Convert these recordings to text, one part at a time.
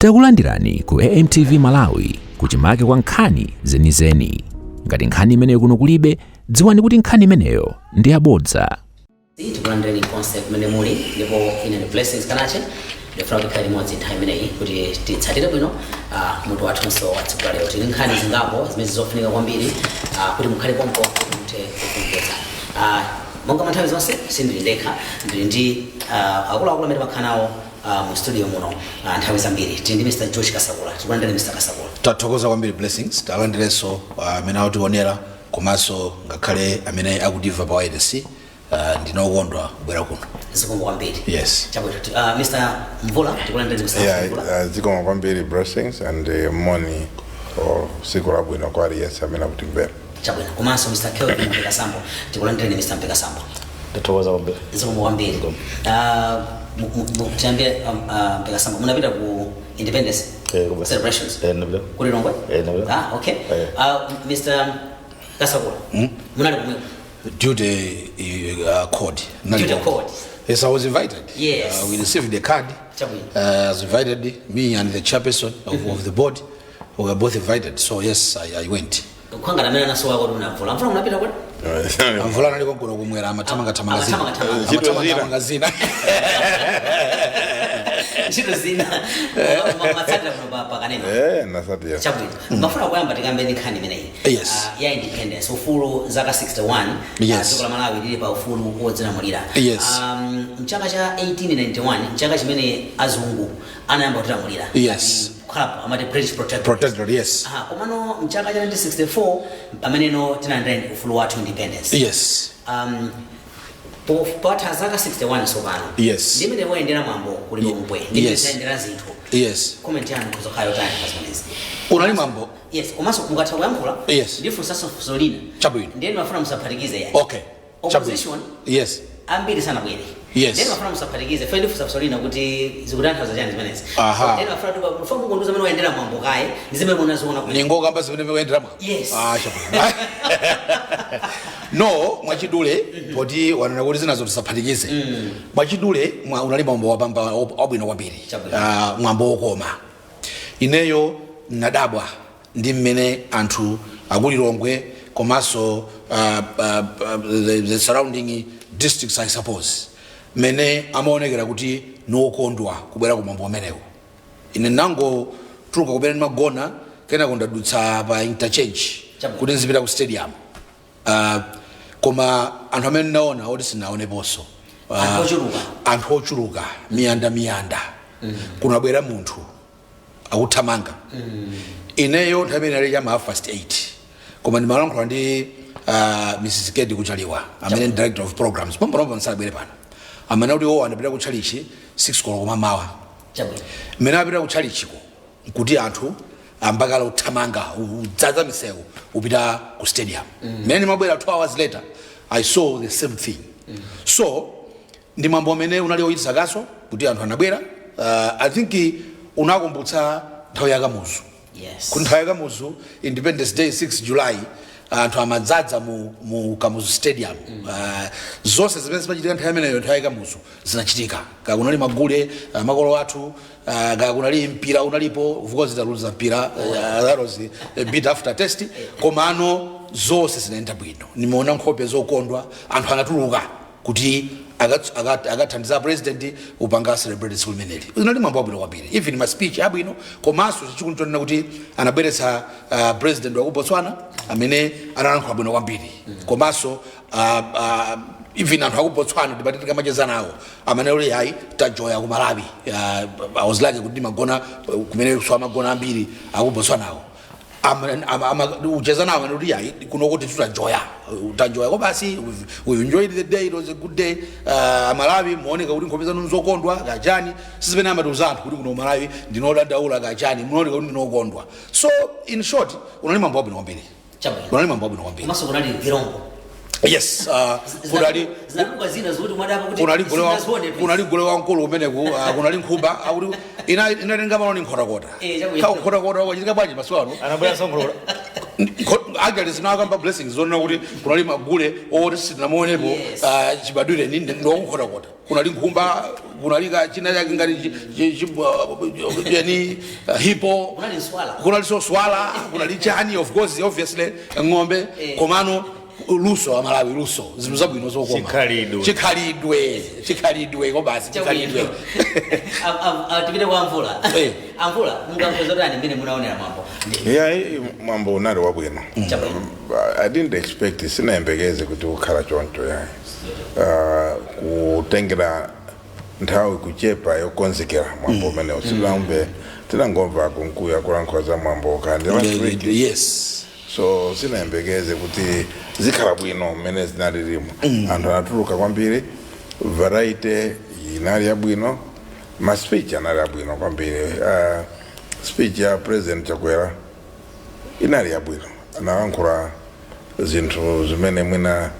Takulandirani ku AMTV Malawi, kuchimake kwa nkhani zenizeni. Ngati nkhani imeneyo kuno kulibe, dziwani kuti nkhani imeneyo ndi yabodza. Tikulandireni konse kumene muli, ndipo ine ndi Blessings Kanache. Ndifuna kuti tikhale limodzi nthawi imeneyi kuti titsatire bwino mutu wathunso wa tsiku la lero. Tili nkhani zingapo zimene zofunika kwambiri kuti mukhale pompo kuti muthe kukumvetsa. Monga mwa nthawi zonse, sindili ndekha, ndili ndi akuluakulu amene timakhala nawo mu studio muno nthawi zambiri. Tili ndi Mr George Kasakula. Tikulandireni, Mr Kasakula. Tathokoza kwambiri, Blessings. Talandirenso amene akutionera komanso ngakhale amene akutimva pa wireless. Ndinokondwa kubwera kuno. Zikomo kwambiri. Yes. Chabwino. Mr Mvula, tikulandireni, Mr Mvula. Zikomo kwambiri, Blessings, and moni or tsiku labwino kwa aliyense amene akutimvera. Chabwino. Komanso Mr Kelvin Mpekasambo. Tikulandireni, Mr Mpekasambo. Ndathokoza kwambiri. Zikomo kwambiri. Tiyambire Mpekasambo, munapita ku independence celebrations? Eh, ndapita. Ku Lilongwe? Eh, ndapita. Ah, okay. Eh. Mr Kasakula, munali kumweko? Duty code. Duty code. Yes, I was invited. We received the card. Chabwino. I was invited, me and the chairperson of the board, we were both invited, so yes, I went. Kukhangana amene anasowa kuti unamvula mvula, munapita kuti? Amvula analiko kuno kumwera, amathamangathamanga zina. Amathamangathamanga. Ntchito zina. Amathamangathamanga zina. Ntchito zina. Matsatira kuno pakanema? Eh, nasatira. Chabwino. Mafuna kuyamba tikambe ndi nkhani imeneyi ya independence, ufulu, zaka 61 dziko la Malawi lili pa ufulu wodzilamulira. Mchaka cha 1891, mchaka chimene azungu anayamba kutilamulira, kukhala amati British Protectorate. Protectorate, yes. Aha, komano mchaka cha 1964 pameneno tinalandira ufulu wathu, independence. Patha zaka 61 tsopano. Ndimene woyendera mwambo ku Lilongwe, ndimene zayendera zinthu, comment yanu kuzokhala yotani pa zimenezi? Unali mwambo. Yes, komanso mukatha kuyankhula, ndifunsanso funso lina. Chabwino. Ndiye ndimafuna musaphatikize yani. Okay. Opposition ambiri sanabwere. Ndiye ndimafuna musaphatikize fe, ndifunsa funso lina kuti zikutanthauza chani zimenezi. Ndiye ndimafuna tupa mufuna mukunduza amene wayendera mwambo kaye ndi zimene munaziona kumene. Ningokamba zimene mukuyendera mwambo? Yes. Ah, chabwino. No, mwachidule, poti wanena kuti zinazo tisaphatikize, mwachidule unali mwambo wapamba, wabwino kwambiri. Chabwino. Ah, mwambo wokoma. Ineyo nadabwa ndi mmene anthu akulilongwe komanso the surrounding districts, I suppose, mmene amaonekera kuti niwokondwa kubwera ku mwambo umenewu. Ine nangotuluka kumene ndimagona, kenako ndadutsa pa interchange Chabwino. kuti nzipita ku stadium, koma anthu amene ndinaona oti sinaoneponso. Anthu ochuluka. Anthu ochuluka, miyanda miyanda. Kunabwera munthu akuthamanga. Ineyo nthawi imene inali chama 8:30, koma ndimalankhula ndi Mrs Kedi Kuchaliwa, amene ndi director of programs pompanopo, nsalabwere pano, amene kuti owo anapita ku tchalichi 6 koloko mamawa. Mmene apita ku tchalichiko nkuti anthu ambakala uthamanga, udzaza misewu upita ku stadium. Mmene ndimabwera 2 hours later, I saw the same thing. So ndi mwambo amene unali wochititsa kaso kuti anthu anabwera. I think unakumbutsa nthawi ya Kamuzu, kuti nthawi ya Kamuzu, Independence Day, 6 July, anthu amadzadza mu Kamuzu Stadium. Zonse zimene zimachitika nthawi imeneyo, nthawi ya Kamuzu, zinachitika. Ka kunali magule makolo athu, ka kunali mpira unalipo. Of course taluza mpira, that was a bit after test, komano zonse zinaenda bwino. Nimeona nkhope zokondwa, anthu anatuluka kuti akathandiza president upanga celebrate tsiku limeneli. Unali mwambo wabwino kwambiri, even ma speech abwino. Komanso chachikulu chonena kuti anabweretsa president wa ku Botswana amene analankhula bwino kwambiri. Komanso even anthu aku Botswana ndipati tikamacheza nawo amene uli hayi, tajoya ku Malawi. I was lucky kuti ndimagona kumene so amagona ambiri aku Botswanawo. Ucheza nawo amene kuti hayi, kuno kuti tutajoya, tajoya ko basi, we've enjoyed the day, it was a good day. Amalawi muoneka kuti nkhope zanu nzokondwa kachani, sizimene amatiuza anthu kuti kuno Malawi ndinodandaula kachani, muoneka kuti ndinokondwa. So in short, unali mwambo wabwino kwambiri. Unali mwambo wabwino kwambiri. Komanso kunali virombo. Yes, kunali Zinatuluka zina zikuti mwadapa kuti kunali gule sindazione. Kunali gule wamkulu kumeneku. Kunali nkhumba, akuti inatenga malo ni Nkhotakota. Eh, chabwino. Nkhotakota wachitika bwanji masiku ano? Anabwera sonkholo. Actually, zinakamba Blessings zonena kuti kunali magule oti sitinamuonepo chibadwire ni ndiwakunkhotakota, kunali nkhumba, kunali ka china chake ngati yani hippo. Kunali nswala. Kunali so swala, kunali chani, of course, obviously ng'ombe. Komano luso, Amalawi luso, zinthu zabwino zokoma. Chikhalidwe. Chikhalidwe, chikhalidwe kobasi, chikhalidwe. Tipite kwa Amvula. Amvula, mungamve zotani mmene munaonera mwambo? Yeah, mwambo unali wabwino. Chabwino. I didn't expect, sinayembekeze kuti ukhala choncho yayi, kutengera nthawi kuchepa yokonzekera mwambo umenewo. Sitinamve, tinangomva kunkuya kulankhula za mwambo kandi last week. So sinayembekeze kuti zikhala bwino mmene zinalilimo. Anthu anatuluka kwambiri, variety inali yabwino, ma speech anali abwino kwambiri. Speech ya President Chakwera inali yabwino, analankhula zinthu zimene mwina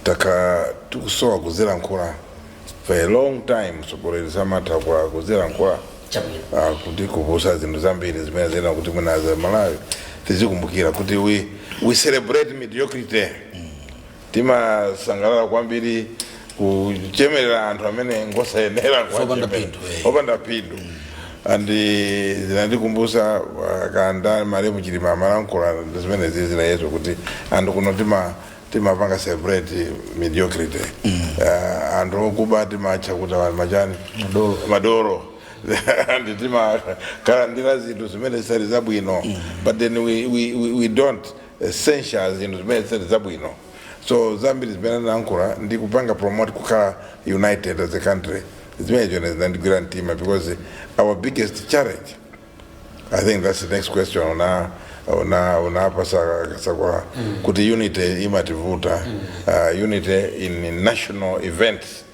taka tikusowa kuzilankhula for a long time. Mtsogoleri samatha kuzilankhula kuti kupusa zinthu zambiri zimene zina kuti mwina za Malawi tizikumbukira kuti we celebrate mediocrity. Timasangalala kwambiri kuchemerera anthu amene ngosayenera Opanda kuwachemerera. phindu, eh. Opanda phindu. And zinandikumbusa kanda malemu Chilima amalankhula zimene zizi zinayezo kuti anthu kuno timapanga celebrate mediocrity. Anthu okuba timatcha kuti abantu machani, madoro, madoro, and timakalandira zinthu zimene zisali zabwino, but then we don't censure zinthu zimene zisali zabwino. So zambiri zimene anayankhula ndi kupanga promote kukhala united as a country, zimene zone zinandigwira mtima, because our biggest challenge, I think that's the next question una sakula kuti unity imativuta, unity in national events,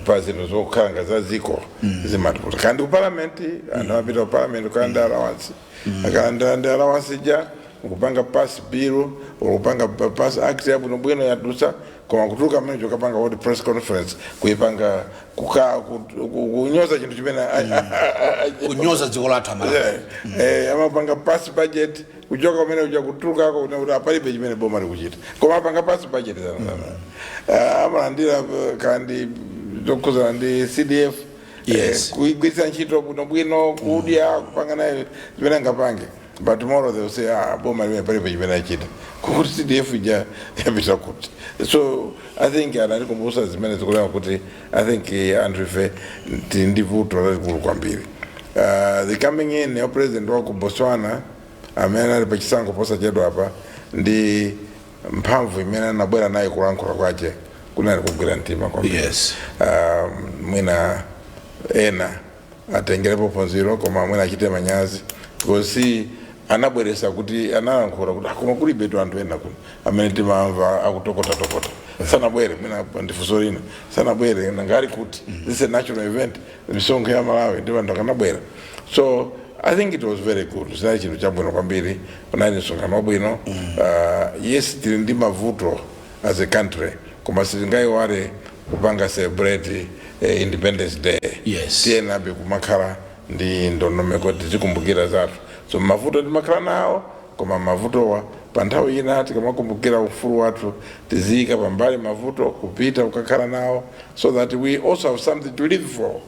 pa zinthu zokhanga za ziko zimativuta. Kandi ku parliament, anthu amapita ku parliament kukalanda allowance, akalanda ndi allowance ija kupanga pass bill, kupanga pass act yabwinobwino yadusa, koma kutuluka mmene chokapanga kuti press conference kuipanga kunyoza chinthu chimene Kunyoza dziko lathu, Amalawi. Amapanga pass budget, kuchoka kumene kuja kutulukako kuti apalibe chimene boma likuchita, koma apanga pass budget sana sana. Amalandira kandi zokhuzana ndi CDF, kuigwiritsa ntchito bwinobwino, kudya, kupanga nayo zimene angapange, but tomorrow they will say, "Ah, boma limene palibe chimene achita," kukuti CDF ija yapita kuti? So I think anatikumbusa zimene zikulema kuti I think anthu ife tili ndi vuto lalikulu kwambiri. The coming in ya president wa ku Botswana amene ali pachisankho posachedwa apa ndi mphamvu imene anabwera nayo kulankhula kwache kunali kugwira mtima kwambiri. Mwina ena atengerepo phunziro, koma mwina achite manyazi, because si anabweresa kuti analankhula kuti, "Ah, koma kulibetu anthu ena kuno amene timamva akutokotatokota, sanabwere." Mwina ndifunso lina, sanabwere ngali kuti this is a national event, misonkho ya Malawi, ndi anthu akanabwera. So I think it was very good, zinali chinthu chabwino kwambiri, unali msonkhano wabwino. Yes, tili ndi mavuto as a country, koma sitingayiwale kupanga celebrate Independence Day. Tiyenabe kumakhala ndi ndondomeko, tizikumbukira zathu. So mavuto timakhala nawo, koma mavutowa pa nthawi ina tikamakumbukira ufulu wathu tiziyika pambali mavuto, kupita kukakhala nawo, so that we also have something to live for,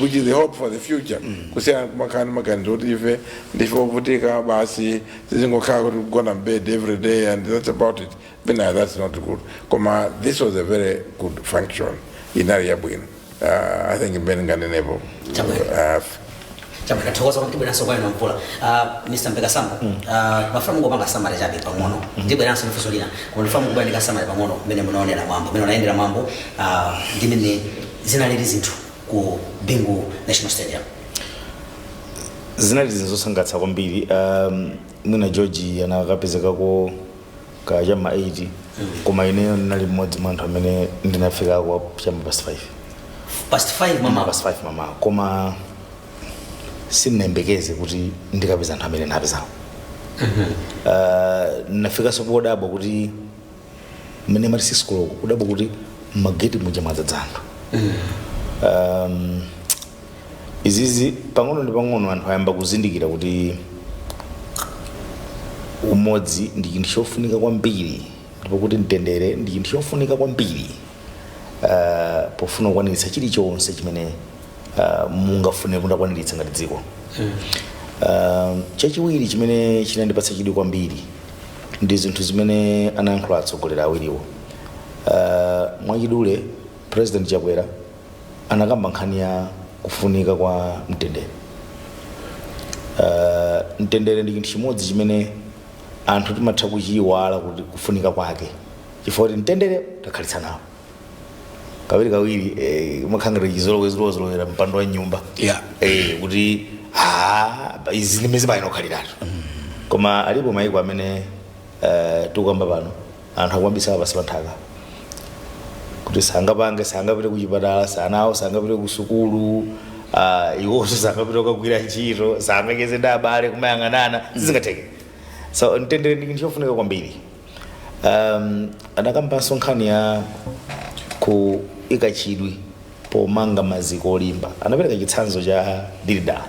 which is the hope for the future, kusiyana kumakhala ndi maganizo kuti ife ndife ovutika basi, tizingokhala kuti kugona mbed every day and that's about it. Pena that's not good. Koma this was a very good function, inali yabwino. I think mmene nganenepo. Chabwino. Chabwino, tathokoza kuti tibweranso kwa inu Mvula. Mr Mpekasambo, mafuna mungopanga summary chabe pang'ono. Ndibweranso ndifunso lina, koma ndifuna mungopanga summary pang'ono mmene munaonera mwambo, mmene unayendera mwambo, ndi mmene zinalili zinthu ku Bingu National Stadium. Zinali zinthu zosangalatsa kwambiri. Mwina George anakapezekako ka chama 8, koma ineyo ndinali mmodzi mwa anthu amene ndinafikako chama past 5. Past 5 mama? Past 5 mama, koma sindinayembekeze kuti ndikapeza anthu amene ndapezawo. Nafikanso podabwa kuti mmene mati 6 koloko, kudabwa kuti mmageti muja mwadzaza anthu. Izizi pang'ono ndi pang'ono anthu ayamba kuzindikira kuti Umodzi ndi chinthu chofunika kwambiri, ndipo kuti mtendere ndi chinthu chofunika kwambiri pofuna kukwaniritsa chilichonse chimene mungafune mutakwaniritsa ngati dziko. Chachiwiri chimene chinandipatsa chidwi kwambiri ndi zinthu zimene anayankhula atsogoleri awiriwo. Mwachidule, President Chakwera anakamba nkhani ya kufunika kwa mtendere. Mtendere ndi chinthu chimodzi chimene anthu timatha kuchiyiwala kuti kufunika kwake, chifukwa kuti mtendere takhalitsa nawo kawiri kawiri, umakhala ngati chizolowezolowera mpando wa nyumba, kuti ah, izi ndimene zimayenera kukhaliratu. Koma alipo maiko amene tikukamba pano anthu akumabisala pansi pa nthaka kuti sangapange, sangapite kuchipatala, sanawo sangapite ku sukulu, iwonso sangapite kukagwira ntchito, sangacheze ndi abale, kumayang'anana sizingatheke. So mtendere ndi chinthu chofunika kwambiri. Adakambanso nkhani ya kuika chidwi pomanga maziko olimba. Anapereka chitsanzo cha builder.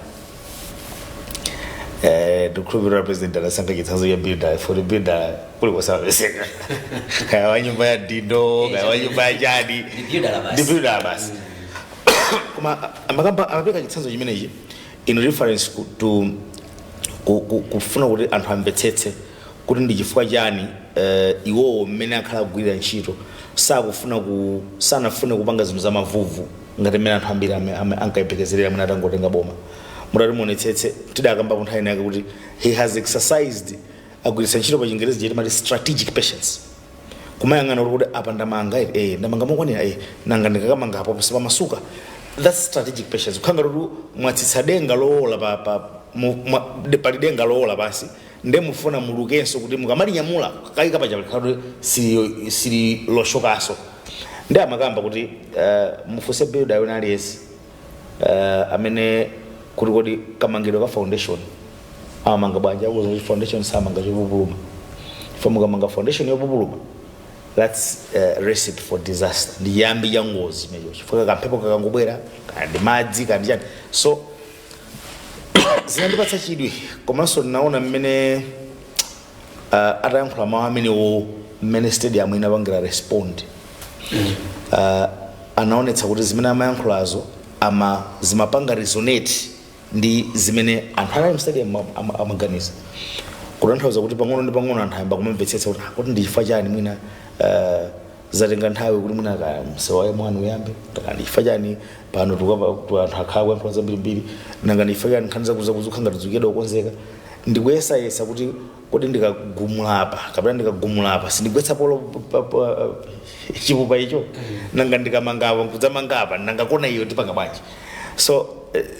Ndikukhulupirira President anasankha chitsanzo cha builder for builder kulikonse amapezeka, kaya wa nyumba ya dindo, kaya wa nyumba ya chani. Ndi builder basi. Ndi builder basi. Koma amakamba, amapereka chitsanzo chimenechi in reference to kufuna kuti anthu amvetsetse kuti ndi chifukwa chani iwowo mmene akhala kugwirira ntchito sakufuna ku sanafune kupanga zinthu zamavuvu ngati mmene anthu ambiri ankayembekezerera mwina atangotenga boma. Mutati muonetsetse, tidakamba nthawi inake kuti he has exercised, agwiritsa ntchito pa Chingerezi chitimati strategic patience, kumayang'ana kuti apa ndamanga, ndamanga mokwanira, nanga ndikakamanga apo sipamasuka? That's strategic patience. Kukhanga kuti mwatsitsa denga lowola pa, pa, mu, mwa, de, pali denga lowola pasi, nde mufuna mulukenso kuti mukamalinyamula kayika paja kuti sili loshokaso. Ndi amakamba kuti mufunse builder wina aliyense amene kuti kodi kamangidwe ka foundation amamanga bwanji, akuza kuti foundation samanga chopupuluma. Ifo mukamanga foundation yopupuluma, that's a recipe for disaster, ndi chiyambi cha ngozi imenecho, chifukwa kamphepo kakangobwera, kaya ndi madzi, kaya ndi chani. So zinandipatsa chidwi. Komanso ndinaona mmene atayankhula mawu amenewo, mmene stadium inapangira respond. Anaonetsa kuti zimene amayankhulazo ama zimapanga resonate ndi zimene anthu anali mstadium amaganiza, kutanthauza kuti pang'ono ndi pang'ono anthu ayamba kumamvetsetsa kuti, ah, kuti ndi chifukwa chani mwina zatenga nthawi kuti mwina ka msewu wa M1 uyambe, kaya ndi chifukwa chani pano anthu akhala kuyankhula zambirimbiri, nanga ndi chifukwa chani nkhani zakuzakuzukha ngati zikuyenda kukonzeka, ndikuyesayesa kuti kodi ndikagumula apa kapena ndikagumula apa sindigwetsa polo chipupa icho, nanga ndikamanga apa nkudzamanga apa, nanga kona iyo ndipanga bwanji? So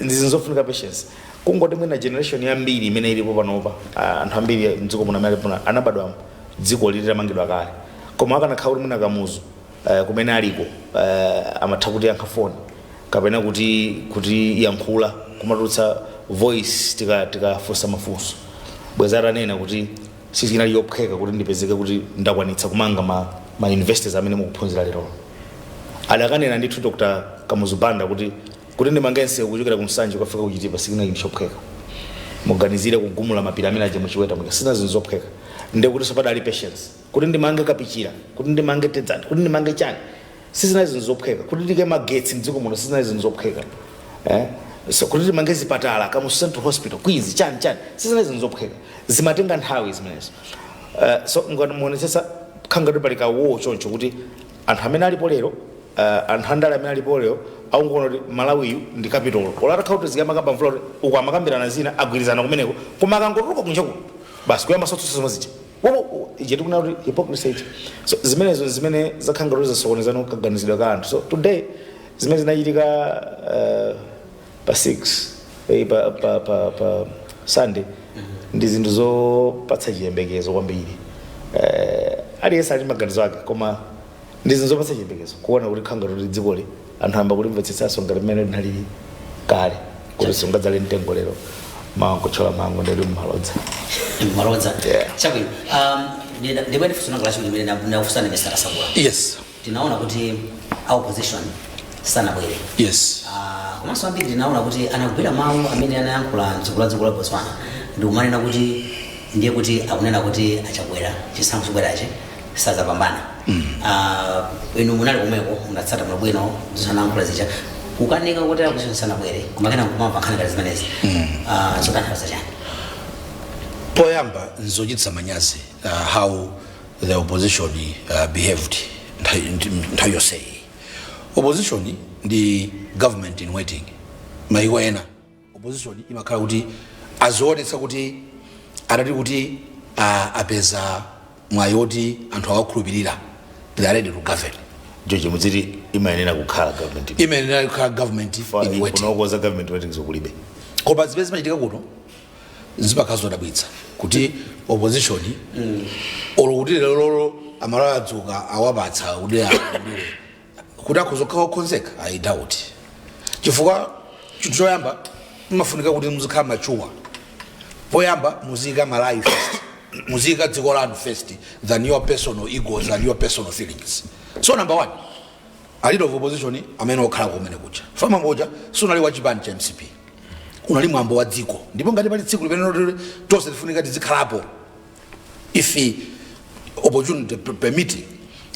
ndi zinthu zofunika patience. Kungoti mwina generation yambiri imene ilipo panopa, anthu ambiri mdziko muno amene alipo anabadwa dziko lili litamangidwa kale. Koma akanakhala kuti mwina Kamuzu kumene aliko amatha kuti yankha foni kapena kuti yankhula, kumatulutsa voice tikafunsa mafunso, bweza atanena kuti sichinali yophweka kuti ndipezeke kuti ndakwanitsa kumanga ma universities amene mukuphunzira lero. Adakanena ndithu Dr Kamuzu Banda kuti ndimange msewu kuchokera ku Nsanje kukafika ku Chitipa sikinali chophweka. Muganizire kugumula mapiri amene aja muchiweta muja, sina zinthu zophweka. Ndiye kuti padali patience kuti ndimange Kapichira, kuti ndimange Tedzani, kuti ndimange chani, sizinali zinthu zophweka. Kuti ndike magetsi mdziko muno sizinali zinthu zophweka, eh? So kuti timange zipatala, Kamuzu Central Hospital, Queens, chani chani, sizinali zinthu zophweka, zimatenga nthawi zimenezo. So muonetsetsa khangati pali kawo choncho kuti anthu amene alipo lero, anthu andale amene alipo lero akungoona kuti Malawiyu ndi capital. Ola atakhala kuti zikamakamba mvula kuti uku amakambirana zina, agwirizana kumeneko, koma akangotuluka kunjaku basi kuyamba sotsutsa zomwe zija. Wowo ije tikuna kuti hypocrisy iji. So zimenezo zimene zakhanga kuti zasokonezana kaganizidwe ka anthu. So today zimene zinachitika pa 6, pa Sunday ndi zinthu zopatsa chiyembekezo kwambiri. Aliyense ali maganizo ake, koma ndi zinthu zopatsa chiyembekezo kuona kuti khanga kuti dzikoli anthu amba kulimvetsetsanso ngati mmene linali kale, kuti sungadzale mtengo lero, mawa nkuthyola mango, ndeti mmalodza. Malodza. Yeah. Chabwino, ndibwere funso langa lachiwiri limene ndakufunsani, Mr Kasakula. Yes. Tinaona kuti a opposition sanabwere. Yes. Ah, komanso ambiri tinaona kuti anagwira mawu amene anayankhula mtsogoleri wa dziko la Botswana ndi kumanena kuti Ndiye kuti akunena kuti aChakwera chisankho chibwerachi sazapambana. Inu munali komweko, munatsata bwinobwino zanayankhula zija, kukanika kuti opposition sanabwere, koma kena nkumamva nkhani ngati zimenezi. Zotanthauza chani? Poyamba, nzochititsa manyazi how the opposition behaved nthawi yonseyi. Opposition ndi government in waiting. Maiko ena opposition imakhala kuti azionetsa kuti atati kuti apeza mwayi woti anthu awakhulupirira, they are ready to govern. George, mudziti imayenera kukhala government Imayenera kukhala government in waiting. Kunokoza government waiting zokulibe. Koma zimene zimachitika kuno zimakhala zodabwitsa kuti opposition, olo kuti lero lolo Amalawi adzuka, awapatsa kuti alamulire, kuti akhoza kukhala okonzeka, I doubt. Chifukwa chinthu choyamba, imafunika kuti muzikhala mature. Poyamba muziyika Malawi first, muziyika dziko lanu first than your personal egos and your personal feelings. So number one, a leader of opposition amene okhala kumene kuja, mwambo uja sunali wa chipani cha MCP, unali mwambo wa dziko. Ndipo ngati pali tsiku limene loti tonse tifunika tizikhalapo, if opportunity permitting,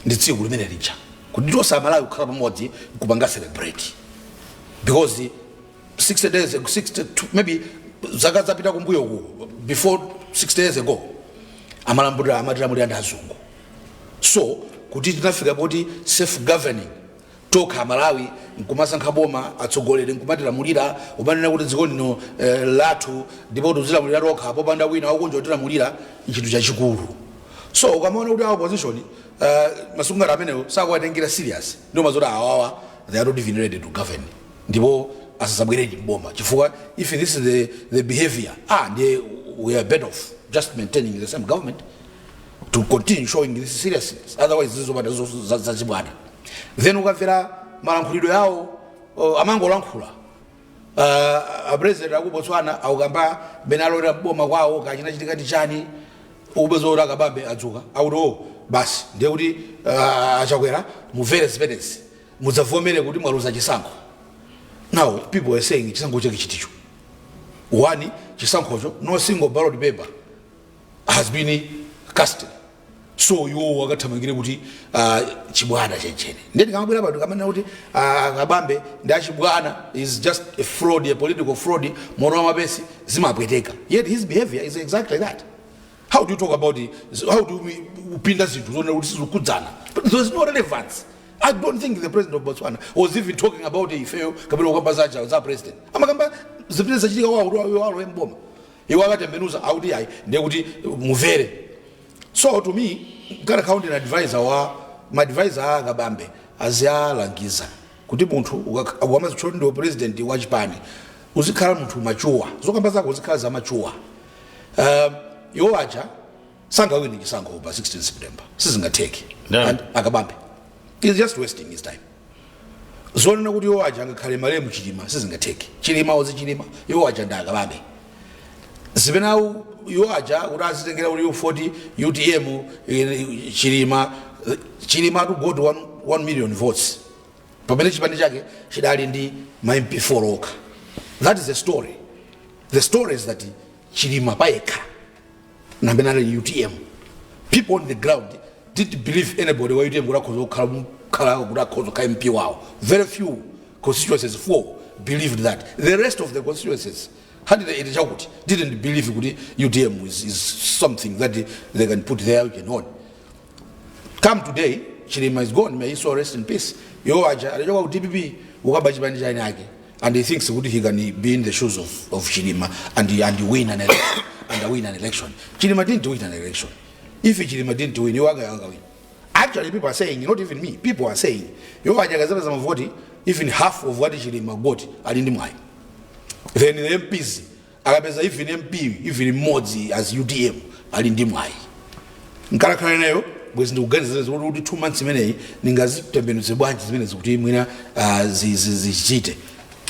ndi tsiku limene lija, kuti tonse Amalawi kukhala pamodzi kupanga celebrate, because 60 days, 62 maybe, zaka zapita kumbuyo ku, before 60 years ago, amalambulira amatilamulira ndi azungu. So kuti tinafika poti self governing, tokha Amalawi nkumasankha boma, atsogoleri nkumatilamulira, umanena kuti dziko lino lathu ndipo tizilamulira tokha popanda wina wakunja kutilamulira, nchinthu chachikulu. So ukamaona kuti a opposition masiku ngati amenewo sakuwatengera serious, ndio mazoti awawa, they are not even ready to govern, ndipo asazabweredi mboma, chifukwa if this is the behavior, ndiye we are better off just maintaining the same government to continue showing this seriousness. Otherwise zizopanda zachibwana. Then ukamvera malankhulidwe yawo, amangolankhula. A president aku Botswana akukamba mene alowera boma kwawo, kachinachitika ndi chani, upeza kuti aKabambe adzuka akuti, "Oh, basi, ndiye kuti aChakwera mumvere zimenezi, mudzavomere kuti mwaluza chisankho." Now people are saying, chisankho chake chiticho? One, chisankhocho, no single ballot paper has been casted. So iwo akathamangire kuti chibwana chenchene. Ndiye tikamabwera pano kamanena kuti Kabambe ndi achibwana, is just a fraud, a political fraud, mono wa mapesi, zimapweteka. Yet his behavior is exactly that. How do you talk about it? How do we upinda zinthu zonena kuti sizikudzana? But there's no relevance. I don't think the president of Botswana was even talking about ifeyo kapena kukamba za president. Amakamba zimene zachitika wawo kuti walo mboma, iwo akatembenuza akuti ayi, ndiye kuti muvere. So to me, kana ndi advisor wa ma advisor a Kabambe, azialangiza kuti munthu ukamazitchula ndiwe president wa chipani, uzikhala munthu mature, zokamba zako uzikhala za mature. Iwo aja sangawini chisankho pa 16 September, sizingatheke. Ndani? And aKabambe is just wasting his time. Zonena kuti iwo aja angakhale malemu Chilima, sizingatheke. Chilima ozi Chilima, iwo aja ndi aKabambe. Zimene iwo aja kuti azitengera kuti U40 UTM, Chilima, Chilima to got 1 million votes pamene chipani chake chidali ndi ma MP 4 okha. That is the story. The story is that Chilima payekha namene ali UTM, people on the ground didn't believe anybody wa UTM kuti akhoza kukhala kuti akhoza kukhala MP wawo. Very few constituencies, four, believed that. The rest of the constituencies, 180 chakuti, didn't believe kuti UTM is something that they can put their agent on. Come today, Chilima is gone, may he so rest in peace. Iwo aja alichoka ku DPP ukaba chipani chani ake, and he thinks kuti he can be in the shoes of Chilima and win an election, and win an election. Chilima didn't win an election. If Chilima didn't win, iwo anga win. Actually, people are saying, not even me, people are saying iwo aja akazapeza mavoti even half of what Chilima got, ali ndi mwayi. Then the MPs, akapeza even MP even mmodzi as UTM, ali ndi mwayi. Nkalakhala nayo bwezi ndikuganiza zimene kuti 2 months imeneyi ningazitembenuze bwanji zimenezi kuti mwina zichite.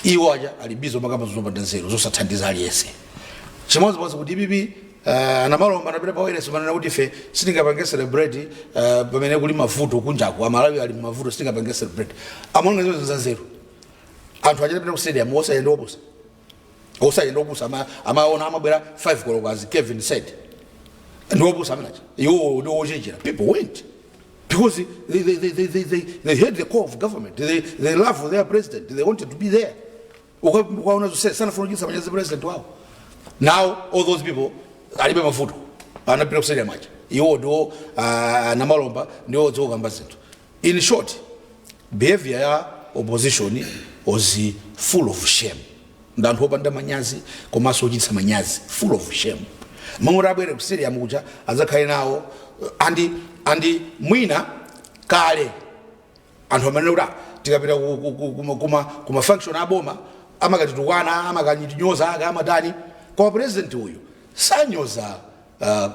Iwo aja ali busy makamba zopanda nzeru zosathandiza aliyense. Chimodzimodzi kuti DPP, anamalomba anapita pa wireless manena kuti ife sitingapange celebrate pamene kuli mavuto kunjaku, Amalawi ali mavuto, sitingapange celebrate. Amaona zimene za nzeru. Anthu achitapita ku stadium osayenda opusa, osayenda opusa, amaona amabwera 5 koloko, as Kevin said. Ndiwopusa amenacha iwo ndiwochenjera. People went because they heard the call of government. They love their president. They wanted to be there. Ukaona zonse, sanafuna kuchititsa manyazi president wawo. Now all those people alibe mavuto, anapita kuseri macha. Iwo ndiwo namalomba, ndiwo dzokamba zinthu. In short, behavior ya opposition was full of shame. Ndi anthu opanda manyazi komanso ochititsa manyazi, full of shame. Mamwe abwere ku stadium kuja adzakhale nawo andi mwina kale anthu amanena kuti, "Ah, tikapita kuma function aboma amakatitukwana, amakanyitinyoza, aka amatani." Koma president uyu sanyoza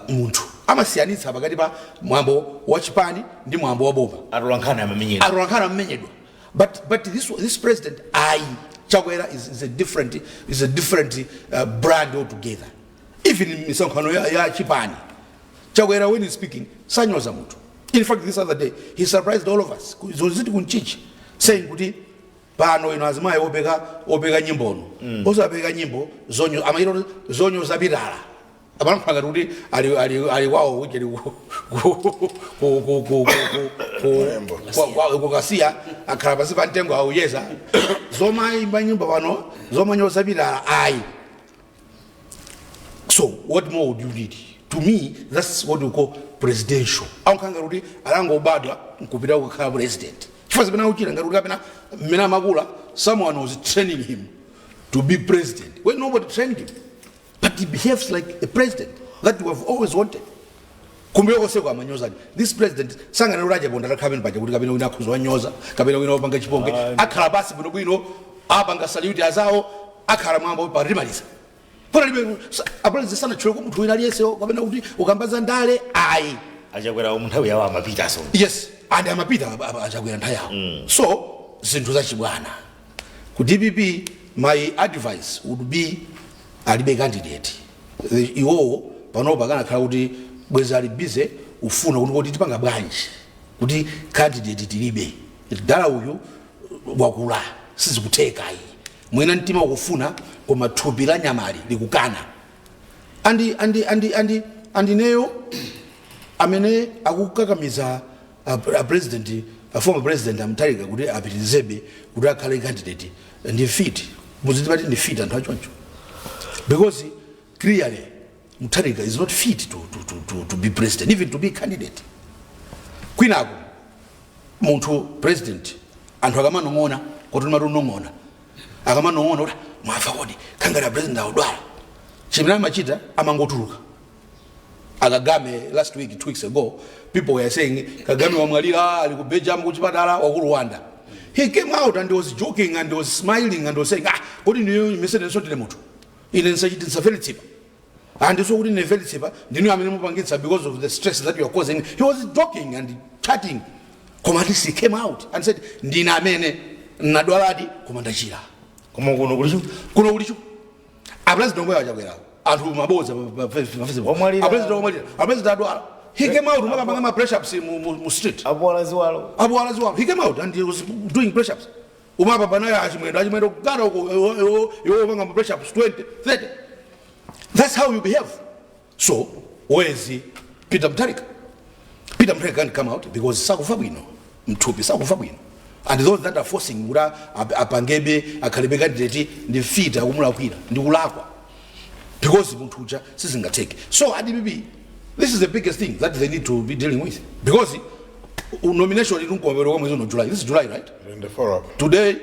munthu, amasiyanitsa pakati pa mwambo wa chipani ndi mwambo wa boma. Atolankhani amamenyera. Atolankhani amamenyedwa, but this president, I Chakwera is a different brand altogether. Even misonkhano ya chipani, Chakwera, when he's speaking, sanyoza munthu. In fact, this other day he surprised all of us, zoziti kunchichi, saying kuti pano ino azimayi opeka nyimbono osapeka nyimbo zonyo amayiro zonyoza Pitala. Amalankhula ngati kuti ali kwawo kucheri kukasiya, akhala pasi pa mtengo auyeza zomayimba nyimbo pano zomanyoza Pitala ayi. So what more would you need? To me, that's what we call presidential. Aunkhanga kuti alangobadwa nkupita kukhala president, chifukwa zimene akuchita ngati kuti kapena mmene amakula someone was training him to be president, when nobody trained him, but he behaves like a president that we have always wanted. Kumbuyo koseko amanyozani. This president sanganena kuti achaponda takhala paja kuti kapena wina akhuza wanyoza, kapena wina wapanga chipongwe. Akhala basi bwinobwino, apanga salute azawo, akhala mwambo patimaliza. Panalibe apresident sanatchule munthu wina aliyense kapena kuti ukambaza ndale ayi. Achakwera mu nthawi yawo amapita so. Yes, and amapita Achakwera nthawi yawo. So zinthu zachibwana ku DPP, my advice would be, alibe candidate. Iwowo panopa kanakhala kuti bwezi ali busy ufuna kuti tipanga bwanji kuti candidate tilibe, dala uyu wakula, sizikutheka iyi. Mwina mtima ukufuna koma thupi la nyamali likukana. Andi neyo amene akukakamiza a president, a former president a Mutharika kuti apitirizebe kuti akhale candidate ndi fit muzitipati ndi fit anthu achoncho, because clearly Mutharika is not fit to be president, even to be candidate. Kwinako munthu president, anthu akamanong'ona kuti matunong'ona, akamanong'ona kuti mwafa kodi khangati president akudwala, chimene amachita amangotuluka. Akagame last week, 2 weeks ago, people were saying Kagame wamwalira, ali ku Belgium kuchipatala waku Rwanda. He came out and was joking and was smiling and was saying, "Ah, kodi ndiyo imesene ndine munthu ine nsachiti nsafere tsipa and so kuti ndinefere tsipa ndinu amene mupangitsa because of the stress that you are causing." He was joking and chatting, koma at least he came out and said, "Ndine amene nadwaladi koma ndachira." Koma kuno kulicho. Kuno kulicho apresident omwe achakwerawo, anthu mabodza pa Facebook. Wamwalira. Apresident wamwalira, apresident adwala. He came out makapanga ma press ups mu street. Apola ziwalo. Apo alaziwalo. He came out and he was doing press ups. Umapa panayo Achimwendo, Achimwendo kugara uko, iwo panga ma press ups 20, 30. That's how you behave. So where is Peter Mutharika? Peter Mutharika can't come out because sakufa bwino mthupi, sakufa bwino, and those that are forcing kuti apangebe akhalebe candidate ndi fit akumulakwira ndi kulakwa, because munthu uja sizingatheke. So a DPP, this is the biggest thing that they need to be dealing with, because nomination ili nkumapeto kwa mwezi uno, July. This is July, right? In the follow-up. Today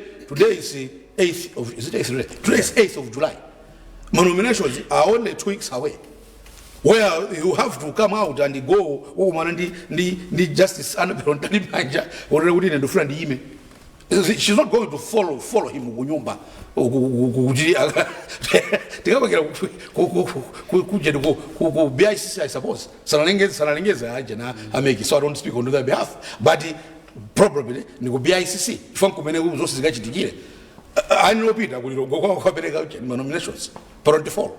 is the 8th of, is it 8th today? Today is 8th of July. My nominations are only 2 weeks away, where you have to come out and go ukumana ndi Justice Annabel Mtalimanja unene kuti ine ndifuna ndiyime. She's not going to follow him kunyumba kuti tikapakira kujeni ku BICC, I suppose. Sanalengeze aje na a MEC, so I don't speak on their behalf, but probably ni ku BICC ifo kumene zonse zikachitikire. Anilopita kulilongo kwawo kwapereka ma nominations pa 24,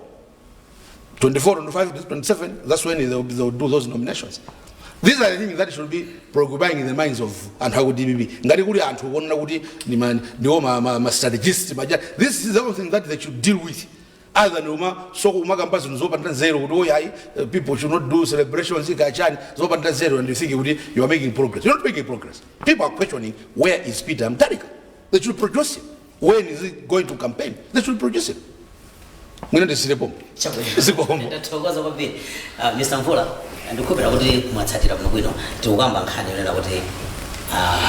24, 25, 27, that's when they'll do those nominations. These are the things that should be preoccupying in the minds of anthu aku DPP. Ngati kuli anthu kuonera kuti ndiwo ma strategist, this is the only thing that they should deal with. Other than uma so umakamba zinthu zopanda nzeru kuti, oh yayi, people should not do celebrations kachani zopanda nzeru, and you think kuti you are making progress. You're not making progress. People are questioning, where is Peter Mutharika? They should produce him. When is he going to campaign? They should produce him. Mwina ndisirepo. Zikomo. Ndathokoza kwambiri. Mr Mvula, ndikukhulupirira kuti mwatsatira bwinobwino. Tikukamba nkhani yonena kuti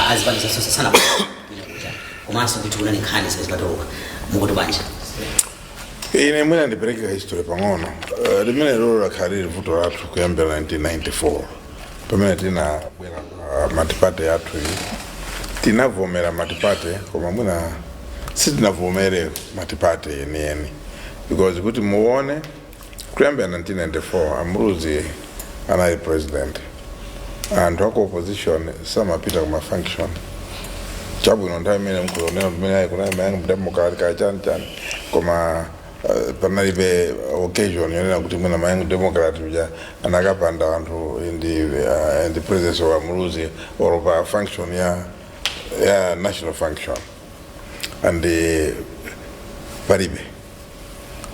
azipani zonse sana kuja, komanso kuti kunali nkhani zimene zimatuluka. Mukuti bwanji? Ine mwina ndipereke history pang'ono. Limene lolo lakhala lili vuto lathu kuyambira 1994 pamene tinabwera pa multiparty yathu iyi. Tinavomera multiparty, koma mwina sitinavomere multiparty yeniyeni, because kuti muone, kuyambira 1994 a Muluzi anali president, anthu aku opposition samapita kuma function. Chabwino, nthawi imene mkulonera pamene ayi kunali ma Young Democrat ka chani chani, koma panalibe occasion yonena kuti mwina ma Young Democrat uja anakapanda anthu in the presence of Muluzi or pa function ya national function, and palibe.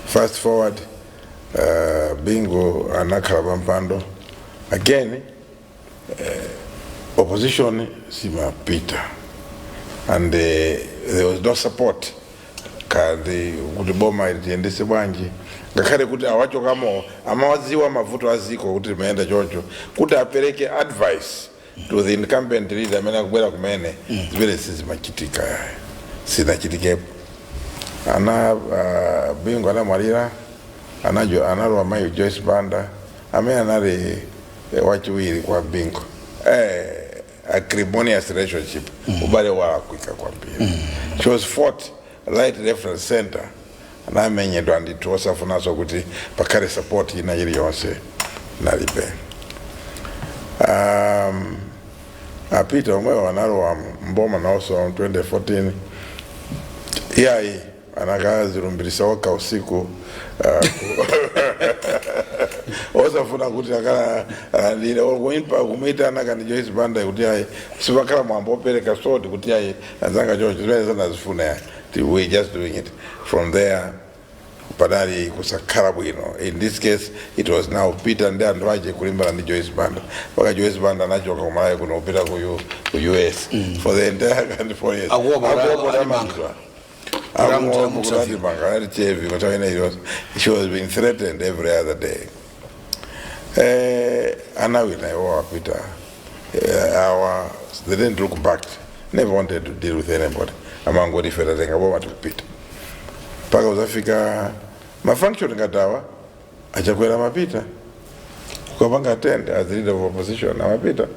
Fast forward, Bingu anakhala pampando again, opposition simapita and there was no support kandi kuti boma litiyendese bwanji, ngakhale kuti awachokamo amawadziwa mavuto aziko kuti limayenda choncho, kuti apereke advice to the incumbent leader amene akubwera kumene. Zimene sizimachitika, yayi, sinachitikepo. Ana Bingu anamwalira, anajo analowa mayi Joyce Banda amene anali wachiwiri kwa Bingu. Acrimonious relationship, ubale walakwika kwambiri. She was fought right, left and center. Anamenyedwa ndithu, osafunanso kuti pakhale support ina iliyonse, nalibe. Apita omwewo analowa mboma nawonso 2014. Iyayi, anakazilumbirisa okha usiku, osafuna kuti akala alandire kumuitana kandi Joyce Banda kuti ayi, sipakhala mwambo opereka sword kuti ayi, anzanga choncho, zimene sanazifuna yayi. We just doing it from there. Panali kusakhala bwino. In this case it was now Peter ndi anthu ache kulimbana ndi Joyce Banda, mpaka Joyce Banda anachoka kumalawi kuno kupita ku US for the entire country, 4 years. Akuopa kuti Akuopa kuti alimanga. amangidwa. Akuopa kuti Mutsavi. atimanga, anati chevi nthawi ina iliyonse. She was being threatened every other day. Anawina iwo apita. Our they didn't look back, never wanted to deal with anybody. Amangoti ife tatenga boma, tikupita. Mpaka uzafika ma function ngati awa, achakwera mapita kukapanga attend as the leader of opposition, amapita,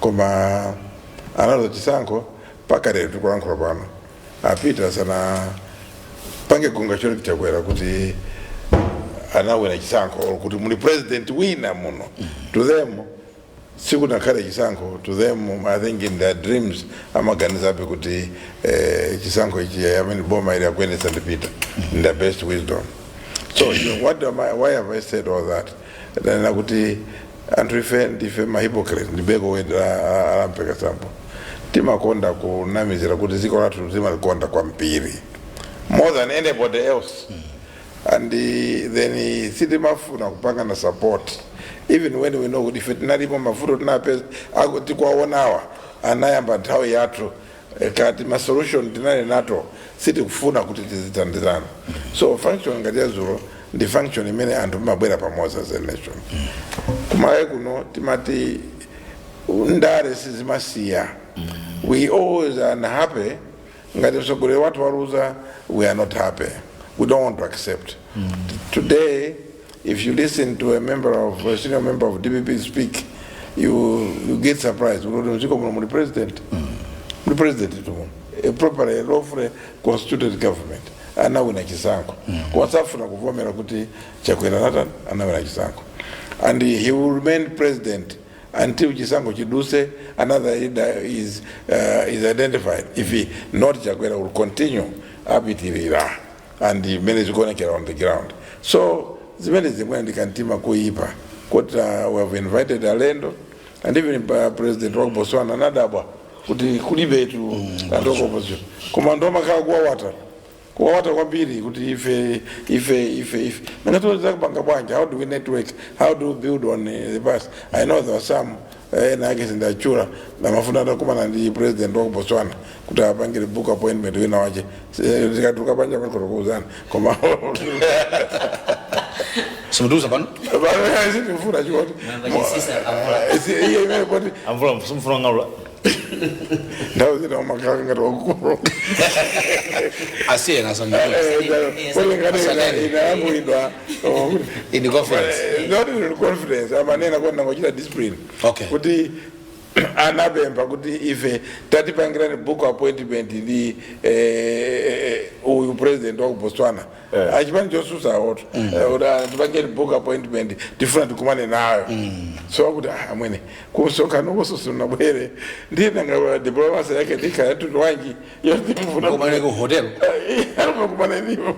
koma analoza chisankho. Paka lero tikulankhula pano, apita sana pange gunga choti Chakwera kuti anawina chisankho or kuti muli president wina muno. To them sikunakhale chisankho. To them, I think in their dreams amaganizabe kuti chisankho ichi, I mean, boma ili akuyendetsa ndipita, in their best wisdom. So you know, what am I, why have I said all that? Ndanena kuti anthu ife ndife ma hypocrite, ndibeko weda alampeka sambo. Timakonda kunamizira kuti dziko lathu timalikonda kwambiri, more than anybody else, and then sitimafuna kupangana support even when we know kuti ife tinalipo mavuto tinapeza tikwaonawa anayamba nthawi yathu. Kati ma solution tinali nato, sitikufuna kuti tizitandizana. So function ngati yazulo ndi function imene anthu mabwera pamodzi as a nation. Kumalawi kuno timati ndale sizimasiya. We always are unhappy ngati mtsogoleri wathu waluza. We are not happy, we don't want to accept. Today if you listen to a senior member of DPP speak, you get surprised kuti mdziko muno muli president, muli president tu muno, a properly lawfully constituted government, anawina chisankho, koma safuna kuvomera kuti Chakwera natani, anawina chisankho, and he will remain president until chisankho chiduse, another leader is identified. If he not, Chakwera will continue, apitirira, and imene zikuonekera on the ground. So zimene zimwene ndikantima kuipa kuti we have invited alendo, and even president wa Botswana anadabwa kuti kulibetu anthu aku opposition, koma anthu amakhala kuwawata. Kuwawata kwambiri kuti ife ife ife ife nangatiweza kupanga bwanji. How do we network? How do we build on the past? I know there were some ena ake sindachula namafuna atakumana ndi president wa ku Botswana kuti apangire book appointment wina wache. Zikatuluka panja pakuuzana, koma Simutiuza pano. Sindifuna chikoti. Mwamba chisisa Amvula. Iye imene poti. Amvula, simfuna ng'alula. Nthawi zina umakhala ngati wakukulu. Asiyena asanga. Poti ngati inayankhulidwa. In confidence. Not in confidence, amanena kuti nangochita discipline. Kuti anapempha kuti ife tatipangirani book appointment ndi uyu president wa ku Botswana, achipani chosusa awoto, kuti tipangeni book appointment, tifuna tikumane nayo. So akuti, "Ah, amwene, kumsonkhano koso sinabwere, ndiye nanga diplomacy yake ndikhala tuti wanji yotifuna?" Kumane ku hotel. Kumana ndiwo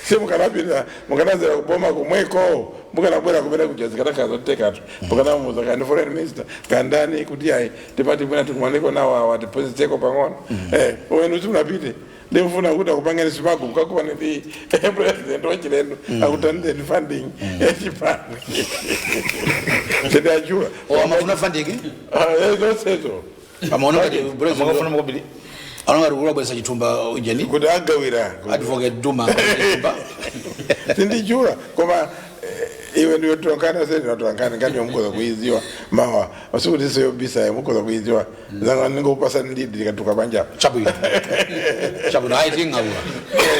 si mukanapita, mukanazera kuboma kumweko, mukanabwera kumene kuja zikanakhala zotekatu, mukanamuza kandi foreign minister kandani kuti ayi, tipati mwina tikumaneko nawo awa, tiphunzitseko pang'ono. Wenu simunapite, ndimfuna kuti akupangeni simagu mukakumane ndi president wachilendo akutandizeni funding yachipani, sindachula. O, amafuna funding. Zonsezo. Amaona ngati president Amakafuna makobiri. Amaona ngati kulabwesa chithumba ujeni. Kuti agawira. Advocate Duma chithumba. Sindichula, koma iwe ndiwe tonkana, sendinatonkana ngati yomukoza kuiziwa mawa asikuti seyobisa mukoza kuiziwa zanga ningopasa ndidi likatuka panjapo. Chabwino. Chabwino, ayi, ting'alula.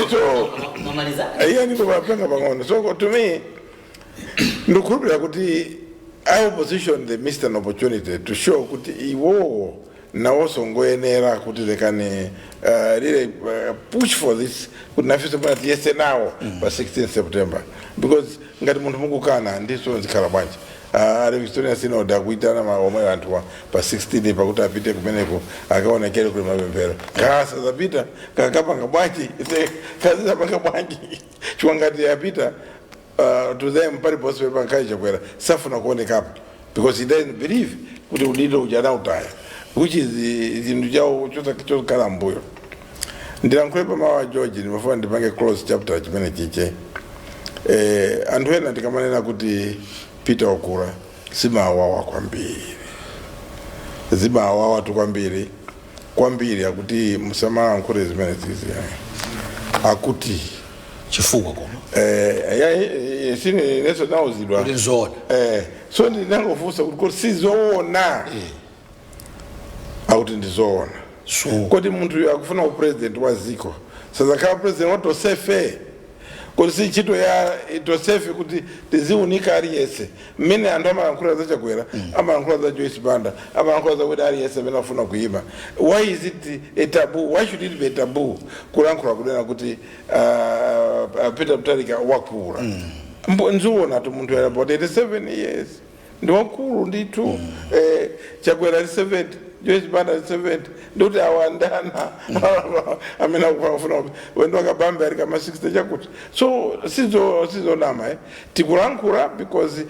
So Mamaliza. Iye ndikumapenga pang'ono. So to me, ndikukhulupirira kuti our opposition, they missed an opportunity to show kuti iwowo nawonso ngoyenera kuti they can really push for this, kuti nafenso pana tiyese nawo pa 16 September, because ngati munthu mukukana ndiso zikhala bwanji? Ali Victoria Synod akuitana omwe anthu pa 16 pakuti apite kumeneko akaonekere kuli mapemphero, kasazapita kakapanga bwanji? Kazizapanga bwanji? Chifukwa ngati apita, to them paliponse pankhali Chakwera safuna kuonekapo because he doesn't believe kuti udindo uja anautaya, which is chinthu chawo chokhala mbuyo. Ndilankhule pamawa George, ndimafuna ndipange close chapter chimene chiche. Anthu ena tikamanena kuti Peter wakula, zimawawa kwambiri, zimawawa tu kwambiri kwambiri, akuti musamalankhule zimene zizi, akuti Chifukwa koma sine neso nauzidwa kuti nzoona. So ndinangofunsa kuti kodi sizoona? Akuti ndizoona. So Kodi munthu uyu akufuna upresident wa ziko, sazakhala president wa tosefe? Kodi si ntchito ya tosefe kuti tiziunika aliyense mmene anthu amalankhula za Chakwera, amalankhula za Joyce Banda, amalankhula za kuti aliyense amene afuna kuyima? Why is it a taboo? Why should it be a taboo kulankhula kunena kuti Peter Mutharika wakula? Nziona tu munthu ali about 87 years, ndi wakulu ndithu. Chakwera ali 70, Joyce Banda ali 70, ndikuti awandana amene akufuna wendo akabambe ali kama 60 chakuti. So sizonama, eh? Tikulankhula because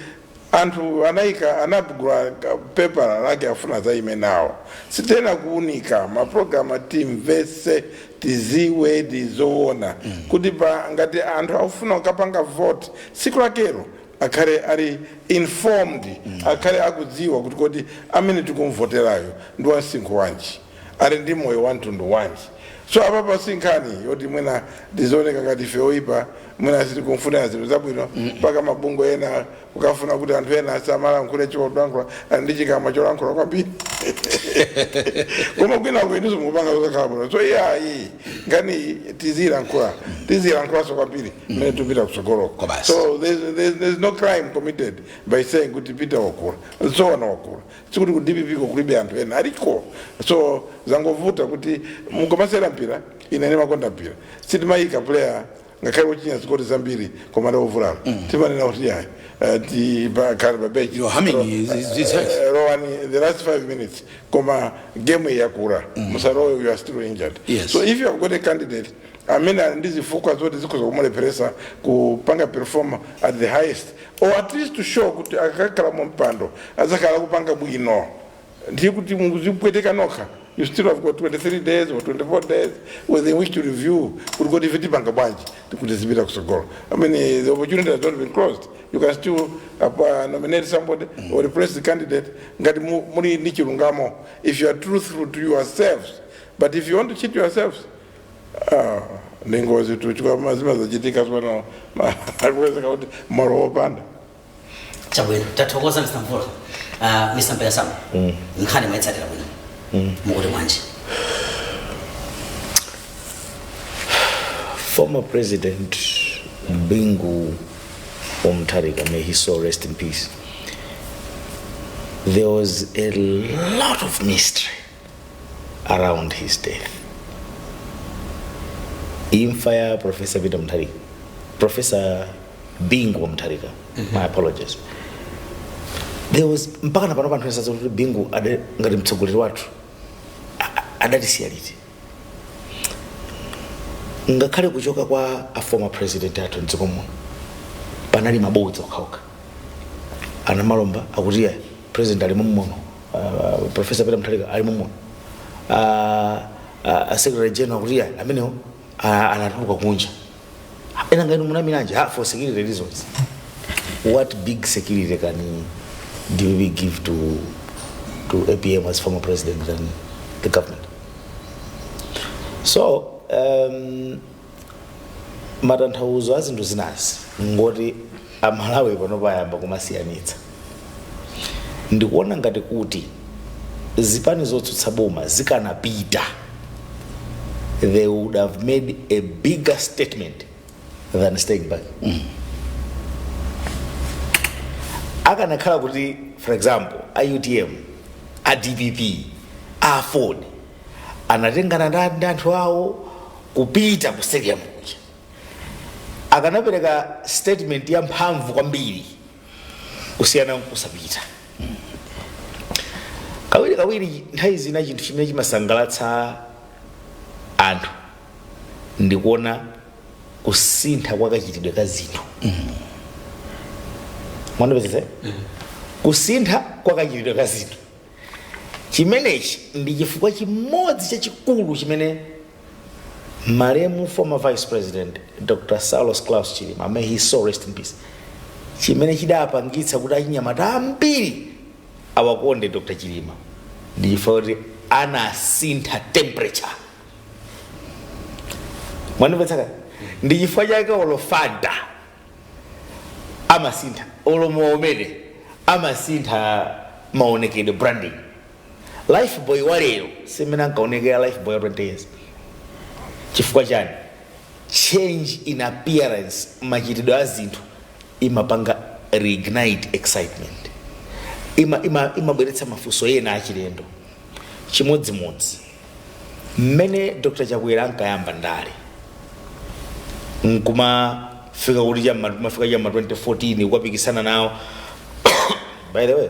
anthu anayika, anagula pepala lake, afuna zaime nawo. Sitena kuunika mapulogalamu, timvese, tiziwe tizoona kuti pa ngati anthu akufuna kukapanga vote siku lakelo akhale ali informed, akhale akudziwa kuti kodi amene tikumvoterayo ndi wamsinkhu wanji, ali ndi moyo wa mtundu wanji. So apapa si nkhani yoti mwina tizioneka ngati ife oyipa, mwina sitikumfunira zinthu zabwino, mpaka mabungwe ena kukafuna kuti anthu ena asamalankhule chikolankhula ali ndi chikamwa cholankhula kwambiri, koma kwina kuindiso mukupanga zosakhala bwino. So iyayi, nkhani tizilankhula, tizilankhulanso kwambiri mmene tupita kutsogoloko. Kwa basi. So there's no crime committed by saying kuti Peter wakula. Zoona, wakula. Sikuti ku DPP ko kulibe anthu ena, aliko. So zangovuta kuti mukamasera mpira, ine ndimakonda mpira, sitimayika player ngakhale wochinya zigoli zambiri koma ndovulala, timanena kuti ayi, khali pa bench. You're humming his head. Rowani the last 5 minutes, koma game yakura, musarowe, you are still injured. So if you have got a candidate amene ali ndi zifukwa zoti zikhoza kumulepheresa kupanga perform at the highest, or at least to show kuti akakhala mu mpando azakhala kupanga bwino, ndiye kuti muzipweteka nokha. You still have got 23 days or 24 days within which to review kuti kodi ife tipanga bwanji kuti zipita kusogolo. I mean, the opportunity has not been closed. You can still nominate somebody or replace the candidate ngati muli ndi chilungamo, if you are truthful to yourselves. But if you want to cheat yourselves, ah, ndi ngozi tu, chifukwa zimazachitika pano akuwezeka kuti malo opanda. Chabwino, tathokoza, Mr Mvula. Mr Mpeyasama, nkhani mwayitsatira bwino, mukuti bwanji? Former President Bingu wa Mutharika, may his soul rest in peace. There was a lot of mystery around his death. Imfa ya Professor Peter Mutharika, Professor Bingu wa Mutharika, my apologies. There was mpaka na pano panthu asadziwa kuti Bingu ngati mtsogoleri wathu adatisiya liti. Ngakhale kuchoka kwa a former president athu mdziko muno panali mabodza okhaokha. Anamalomba akuti iye president ali mumuno, Professor Peter Mutharika ali mumuno, secretary general akuti iye amenewo anatuluka kunja. Ena ngati munamilanji ha for security reasons. What big security can DPP give to APM as former president than the government? So matanthauzo a zinthu zinazi ngoti Amalawi pano payamba kumasiyanitsa. Ndikuona ngati kuti zipani zotsutsa boma zikanapita, they would have made a bigger statement than staying back. Akanakhala kuti, for example, a UTM, a DPP, a AFORD anatengana ndi anthu awo kupita ku stadium kuja, akanapereka statement ya mphamvu kwambiri kusiyana nkusapita. Kawiri kawiri nthawi zina chinthu chimene chimasangalatsa anthu ndikuona kusintha kwa kachitidwe ka zinthu. Mwandipezese? Kusintha kwa kachitidwe ka zinthu chimenechi ndi chifukwa chimodzi chachikulu chimene malemu former Vice President Dr Saulos Klaus Chilima, may his soul rest in peace, chimene chidapangitsa kuti achinyamata ambiri awakonde Dr Chilima ndi chifukwa kuti anasintha temperature. Mwandimvetsa? Ndi chifukwa chake olo Fanta amasintha, olo mowa umene amasintha maonekedwe, branding. Life Boy walero simene ankaonekera Life Boy ya 20 years. Chifukwa chani? Change in appearance, machitidwe a zinthu imapanga reignite excitement, imabweretsa mafunso ena achilendo. Chimodzimodzi mmene Dr Chakwera ankayamba ndale nkumafika kuti mafika chamma 2014 kukapikisana nawo. By the way,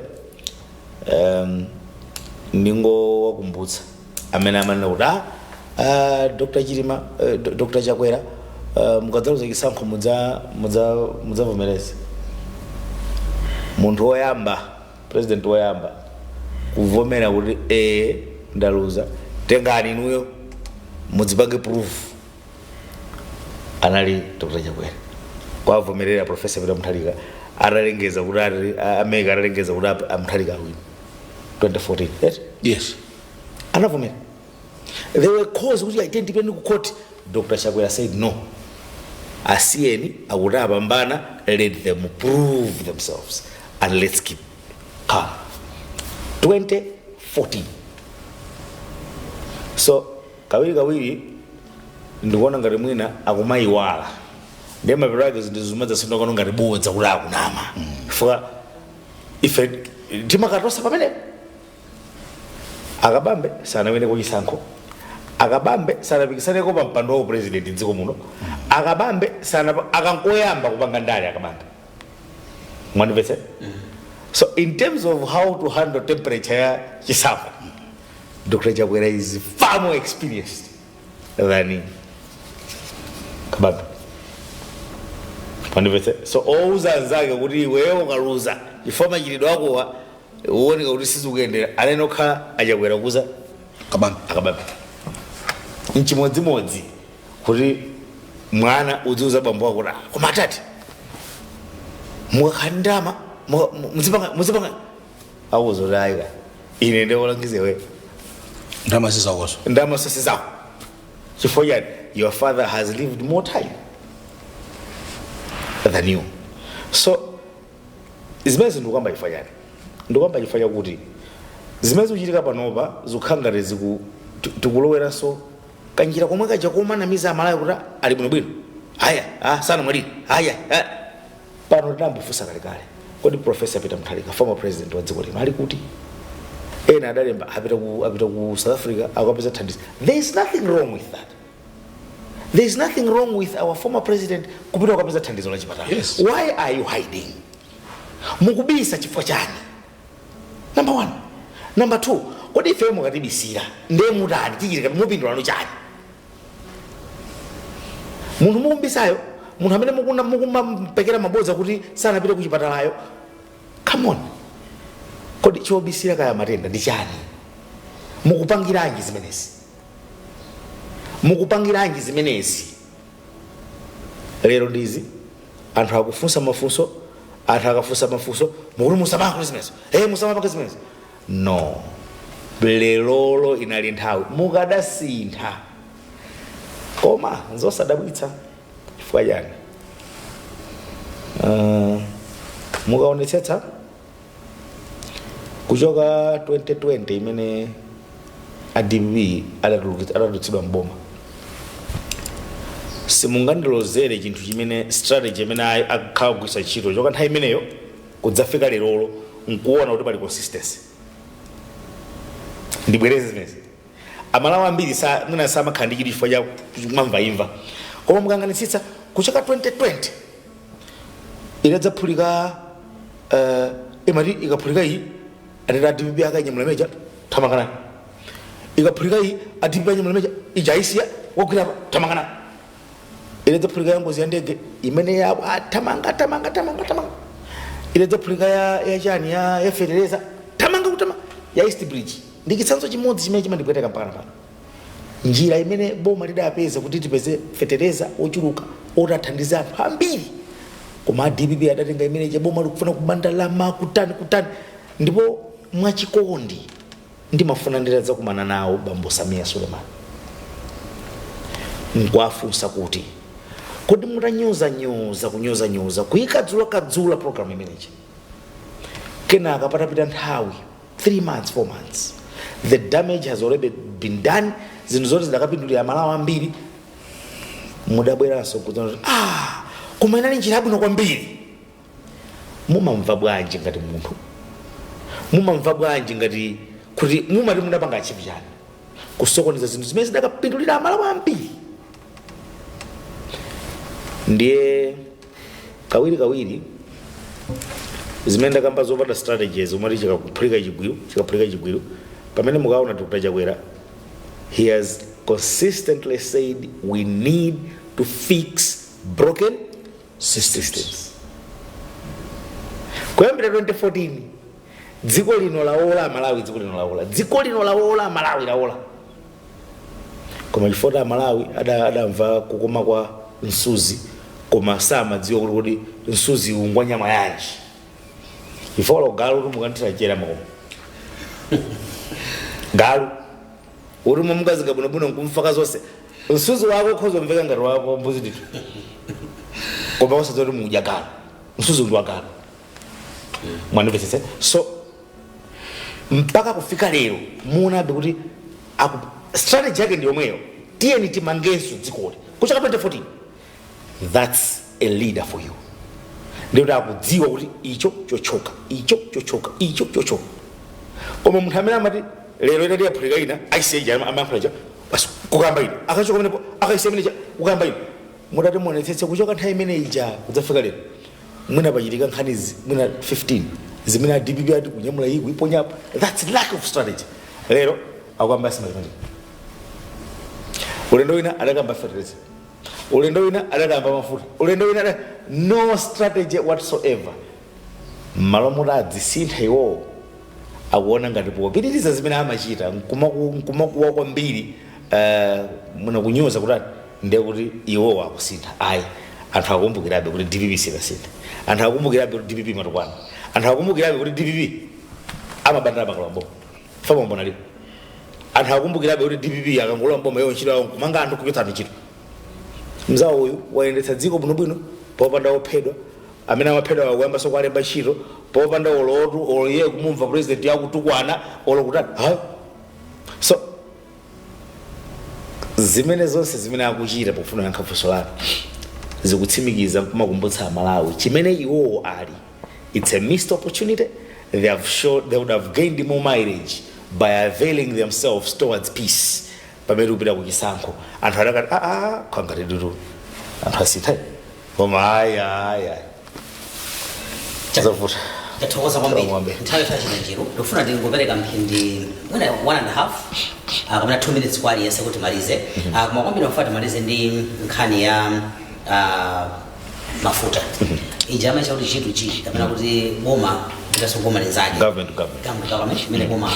ndingowakumbutsa amene amanena kuti Dr Chilima, Dr Chakwera, mukadzaluza chisankho mudzavomereze. Munthu woyamba, president woyamba kuvomera kuti ee, ndaluza, tengani inuyo mudzipange proof, anali Dr Chakwera. Kwavomerera Professor Peter Mutharika atalengeza kuti ameka atalengeza kuti a Mutharika awina 2014, right? Yes. Anavomera. There were calls kuti identipeni ku court. Dr Chakwera said no, asiyeni, akuti apambana, let them prove themselves and let's keep calm. 2014. So kawiri kawiri ndikuona ngati mwina akumayiwala, ndiye mapeto ake zinthu zimadzasindokano ngati bodza kuti akunama, chifukwa ife timakatosa pamenepo. Akabambe sanawineko chisankho, Akabambe sanapikisaneko pa mpando wa president mdziko muno, Akabambe sana akankoyamba kupanga ndale Akabambe. Mwandimvetse? So in terms of how to handle temperature ya chisankho, Dr Chakwera is far more experienced than Kabambe. Mwandimvetse? So ouza anzake kuti iweyo ukaluza chifukwa machitidwe akowa uoneka kuti sizikuyendera, anene okhala Achakwera kuza. Kabambe. Akabambe nchimodzimodzi kuti mwana udziuza bambo wako kuti, "Ah, koma atati mukakhala ndama muzipanga muzipanga," akuuza kuti, "Ayika, ine ndiolangizewe." Ndalama sizakoso. Ndama sasi zako. Chifukwa chani? Your father has lived more time than you. So zimene ndikuyamba chifukwa chani? Ndikuyamba chifukwa chakuti zimene zikuchitika panopa zikukhala ngati tikuloweranso kanjira komwe kaja komanamiza Amalawi kuti ali bwinobwino, aya, ah, sanamwalire, aya, ah. Pano tinambofunsa kalekale, kodi Professor Peter Mutharika, former president wa dziko lino, ali kuti? Ena adalemba apita ku South Africa akapeza thandizo. There is nothing wrong with that. There is nothing wrong with our former president kupita kukapeza thandizo la chipatala. Why are you hiding? Mukubisa chifukwa chani? Number one. Number two, kodi ife mukatibisira ndiye mutani? Chichitika mupindulano chani? Munthu mukumbisayo, munthu amene mukumampekera mabodza kuti sanapite ku chipatalayo, come on, kodi chobisira kaya matenda ndi chani? Mukupangiranji zimenezi? Mukupangiranji zimenezi? Lero ndizi anthu akufunsa mafunso. Anthu akafunsa mafunso, mukuti musamayankhule zimenezo, hey, musamapange zimenezo. No, lerolo inali nthawi mukadasintha. Koma nzosadabwitsa. Chifukwa chani? Mukaonetsetsa kuchoka 2020 imene a DPP adatulutsidwa mboma, simungandilozere chinthu chimene, strategy imene akhala kugwiritsa ntchito choka nthawi imeneyo kudzafika lerolo nkuona kuti pali consistency. Ndibwereze zimenezi. Amalawi ambiri mwina samakhala ndi chidwi chifukwa cha kumamvaimva, koma mukang'anitsitsa kuchoka 2020 idadzaphulika, imati ikaphulika iyi, atati a DPP akanyamula meja, thamangana. Ikaphulika iyi, a DPP anyamula meja ija, aisiya wagwira apa, thamangana. Idadzaphulika ya ngozi ya ndege imene ya thamanga, thamanga, thamanga, thamanga. Idadzaphulika ya chani, ya fetereza, thamanga, kutama ya East Bridge. Ndi chitsanzo chimodzi chimene chimandipweteka mpaka pano. Njira imene boma lidapeza kuti tipeze fetereza ochuluka oti athandize anthu ambiri, koma a DPP adatenga imene boma likufuna kubandalama, kutani, kutani. Ndipo mwachikondi ndimafuna nditadzakumana nawo bambo Sameer Suleman nkuwafunsa kuti, kodi mutanyozanyoza, kunyozanyoza, kuyikadzulakadzula program imeneyi, kenaka patapita nthawi, 3 months, 4 months, the damage has already been done, zinthu zoti zidakapindulira Malawi ambiri, mudabweranso kudzana kuti, "Ah, koma inali njira yabwino kwambiri," mumamva bwanji ngati munthu? Mumamva bwanji ngati kuti mumati mudapanga achieve chani kusokoneza zinthu zimene zidakapindulira Amalawi ambiri? Ndiye kawiri kawiri zimene ndakamba zopanda strategies, umati chikaphulika chigwiru, chikaphulika chigwiru. Pamene mukaona Dr Chakwera, he has consistently said we need to fix broken systems. Kuyambira 2014 dziko lino laola, Malawi, dziko lino laola, dziko lino laola, Malawi laola. Koma chifukwa Malawi adamva kukoma kwa msuzi, koma samadziwa kuti msuzi ungwa nyama yanji. Chifukwa galu kuti mukanthira chera makoma, galu uri mumukazinga bwinobwino nkumfaka zonse, msuzi wako ukhoza mveka ngati wako mbuzi ndithu, koma wasadza kuti mudya galu, msuzi ndi wa galu. Mwandimvetsetse? So mpaka kufika lero muonabe kuti strategy yake ndi yomweyo, tiyeni timangenso dzikoli, kuchaka 2014. That's a leader for you. Ndikuti akudziwa kuti icho chochoka, icho chochoka, icho chochoka. Koma munthu amene amati lero itati yaphulika ina, aisiya amayankhula ija basi, kukamba ina, akachoka pamenepo akaisiya imene ija, kukamba ina. Mutati muonetsetse kuchoka nthawi imene ija kudzafika lero, mwina pachitika nkhanizi mwina 15 zimene a DPP ati kunyamula iyi kuiponyapo. That's lack of strategy. Lero akuyamba mathematics, ulendo wina adakamba fertilizer, ulendo wina adakamba mafuta, ulendo wina no strategy whatsoever. Mmalo moti adzisintha iwowo, Akuona ngati popitiriza zimene amachita nkumakuwa kwambiri, muna kunyoza kutani, ndiye kuti iwowo akusintha. Ayi, anthu akumbukirabe kuti DPP sinasintha. Anthu akumbukirabe kuti DPP matukwana. Anthu akumbukirabe kuti DPP amabandala makalamboma famambona lipo. Anthu akumbukirabe kuti DPP akangolowa mboma, iwo ntchito yawo nkumanga anthu, kuchotsa anthu ntchito. Mzawo uyu wayendetsa dziko bwinobwino popanda ophedwa. Amene amaphedwa akuyambanso kuwalemba ntchito, popanda olotu olo iye kumumva president yakutukwana olo kutani, hayi. So zimene zonse zimene akuchita, pofuna yankha funso lanu, zikutsimikiza kumakumbutsa Amalawi chimene iwowo ali. It's a missed opportunity. They have showed they would have gained more mileage by availing themselves towards peace. Pamene kupita kuchisankho, anthu adakati, "Aa, khangati dudu anthu asintha." Koma ayi, ayi, ayi, zavuta. Tathokoza kwambiri. Kwambiri. Nthawi yathu njiru. Ndikufuna ndingopereka mphindi mwina one and a half, kapena 2 minutes kwa aliyense kuti timalize. Koma kwambiri mafuna timalize ndi nkhani ya mafuta ija amacha kuti G2G, kapena kuti boma kupitanso boma linzake. Government to government. Government to government, imene boma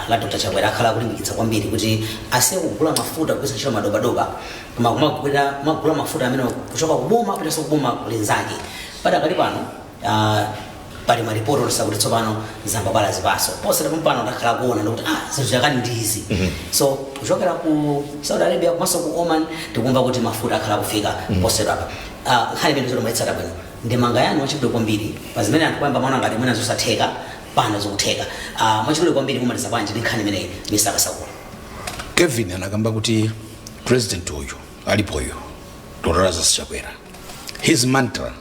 la Dr Chakwera akhala akulimbikitsa kwambiri kuti asiye kugula mafuta kugwiritsa ntchito madobadoba, koma kumagula mafuta amene kuchoka kuboma kupitanso kuboma linzake. Padakali pano pali maripoti onesa kuti tsopano zambabala zipaso posera pompano. Ndakhala kuona ndikuti zinthu chakani ndi izi. So kuchokera ku Saudi Arabia komanso ku Oman, tikumva kuti mafuta akhala kufika posera apa. Nkhani imene zoti mwayitsata bwino, ndemanga yanu mwachidule kwambiri pa zimene anthu kuyamba maona ngati mwina zosatheka, pano zikutheka. Mwachidule kwambiri, mumaliza bwanji ndi nkhani imeneyi, Mr Kasakula? Kevin anakamba kuti president uyu alipoyo, Dr Lazarus Chakwera, his mantra,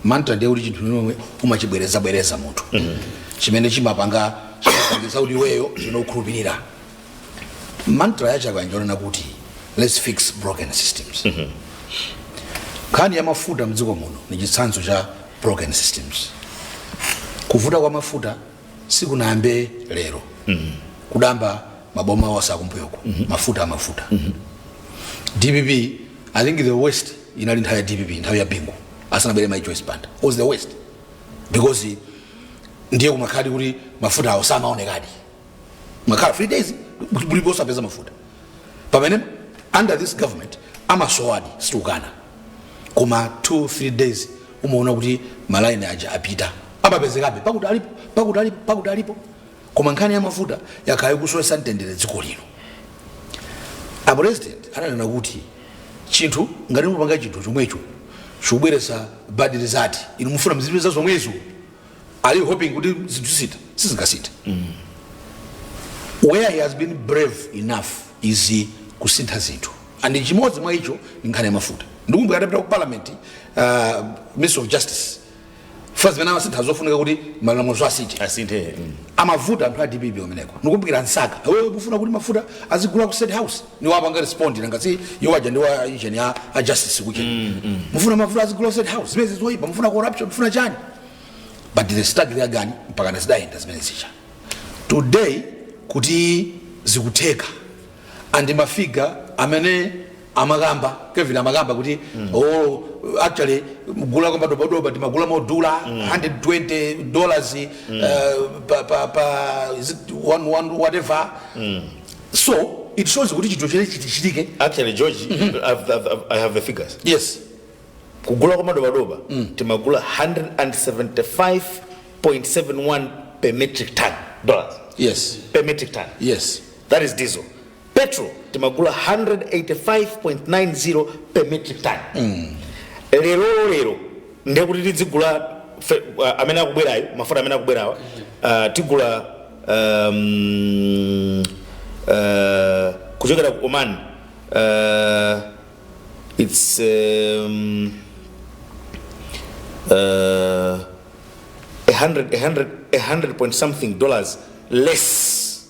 mantra ndiye kuti chinthu chimene umachibwereza bwereza munthu, chimene chimapanga, chimapangisa kuti iweyo chimene ukhulupirira. Mantra ya Chakwera njonena kuti, "Let's fix broken systems." Nkhani ya mafuta mdziko muno ni chitsanzo cha broken systems. Kuvuta kwa mafuta sikunayambe lero, kudamba maboma onse akumbuyoko. Mafuta amafuta DPP, I think the worst inali nthawi ya DPP, nthawi ya Bingu asanabwere mai Joyce Banda, was the worst, because ndiye kumakhali kuti mafuta awo samaonekadi, makhala 3 days bulipo osapeza mafuta. Pamene under this government amasowadi, sitikukana, koma 2 3 days umaona kuti malaini aja apita, amapezekabe, pakuti alipo, pakuti alipo, pakuti alipo. Koma nkhani ya mafuta yakhala ikusowetsa mtendere dziko lino. A president ananena kuti chinthu ngati mupanga chinthu chomwecho chikubweretsa bad result, inu mufuna mzipeza zomwezo, are you hoping kuti zinthu zisintha? Sizingasintha. Where he has been brave enough is kusintha zinthu, and chimodzi mwa icho ni nkhani ya mafuta. Ndikumbuka atapita ku parliament, Minister of Justice, first zimene amasintha zofunika kuti malamulo asinthe. Asinthe. Amavuta anthu a DPP umeneko. Ndikumbukira Nsaka, wewe kufuna kuti mafuta azigula ku State House, niwapanga respond nangasi iwaja ndiwa engine ya justice kuche, mufuna mafuta azigula ku State House, zimene zoyipa, mufuna corruption, mufuna chani? But they stuck their gun mpaka nazidayenda zimene zicha. Today kuti zikutheka, and ma figure amene amakamba Kevin, amakamba kuti oh, actually gula kwa madobadoba timagula modula $120 pa is it one one whatever. So it shows kuti chinthu chene chichitike. Actually, George, I have the figures. Yes. Kugula kwa madobadoba, timagula 175.71 per metric ton dollars. Per metric ton. That is diesel. Petrol timagula 185.90 per metric ton. Lero lero ndiye kuti tidzigula amene akubwerayo, mafuta amene akubwerawa, tigula kuchokera ku Oman, it's 100 point something dollars less.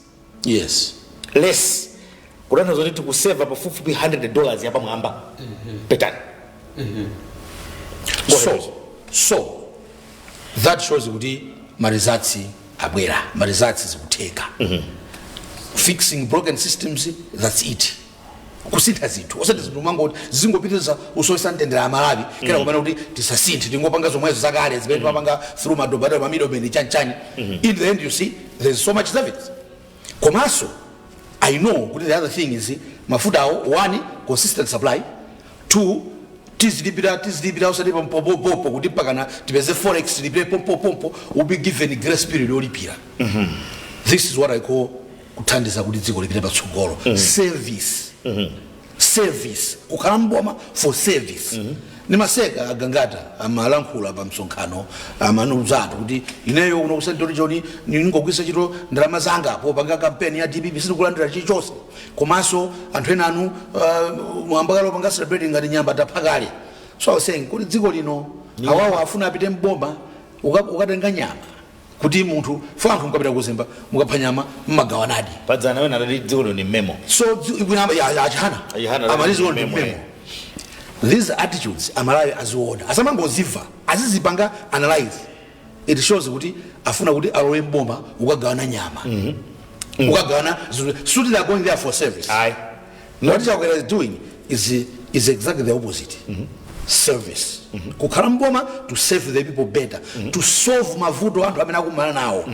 Less, kutanthauza kuti tikuseva pafupifupi $100 yapamwamba per ton. Go ahead. So that shows kuti ma results abwera, ma results zikutheka. Fixing broken systems, that's it. Kusintha zinthu, osati zinthu mangoti zingopitiriza usowesa mtendere Amalawi. Kena kumene kuti tisasinthe, tingopanga zomwezo zakale zimene timapanga through madobadoba, ma middlemen, chanchani. In the end, you see There's so much savings. Komanso I know kuti the other thing is mafuta awo, one, consistent supply; two, tizilipira, tizilipira usati pompopopo kuti mpakana tipeze forex, tilipire pompopompo, will be given grace period yolipira. This is what I call kuthandiza kuti dziko lipite patsogolo. Service, service, kukhala mboma for service. Nimaseka agangata amalankhula pa msonkhano, amanuza anthu kuti ineyo kuno ku Central Region ningogwisa ntchito ndalama zanga popanga kampeni ya DPP, sindikulandira chilichonse. Komanso anthu ena anu mwambakale opanga celebrate ngati nyamba taphakale. So I was saying kuti dziko lino awawo afuna apite mboma ukatenga nyama kuti munthu fo anthu mukapita kuzemba, mukapha nyama mmagawanadi. Padzana wena adati dziko lino ni memo. So achihana. Achihana. Amaliziko ndi memo, memo. These attitudes Amalawi aziona, asamangoziva, azizipanga analyze. It shows kuti afuna kuti alowe mboma ukagawana nyama, ukagawana zinthu. So they are going there for service. Ayi. What Chakwera is doing is exactly the opposite. Service, kukhala mboma to serve the people better, to solve mavuto anthu amene akumana nawo.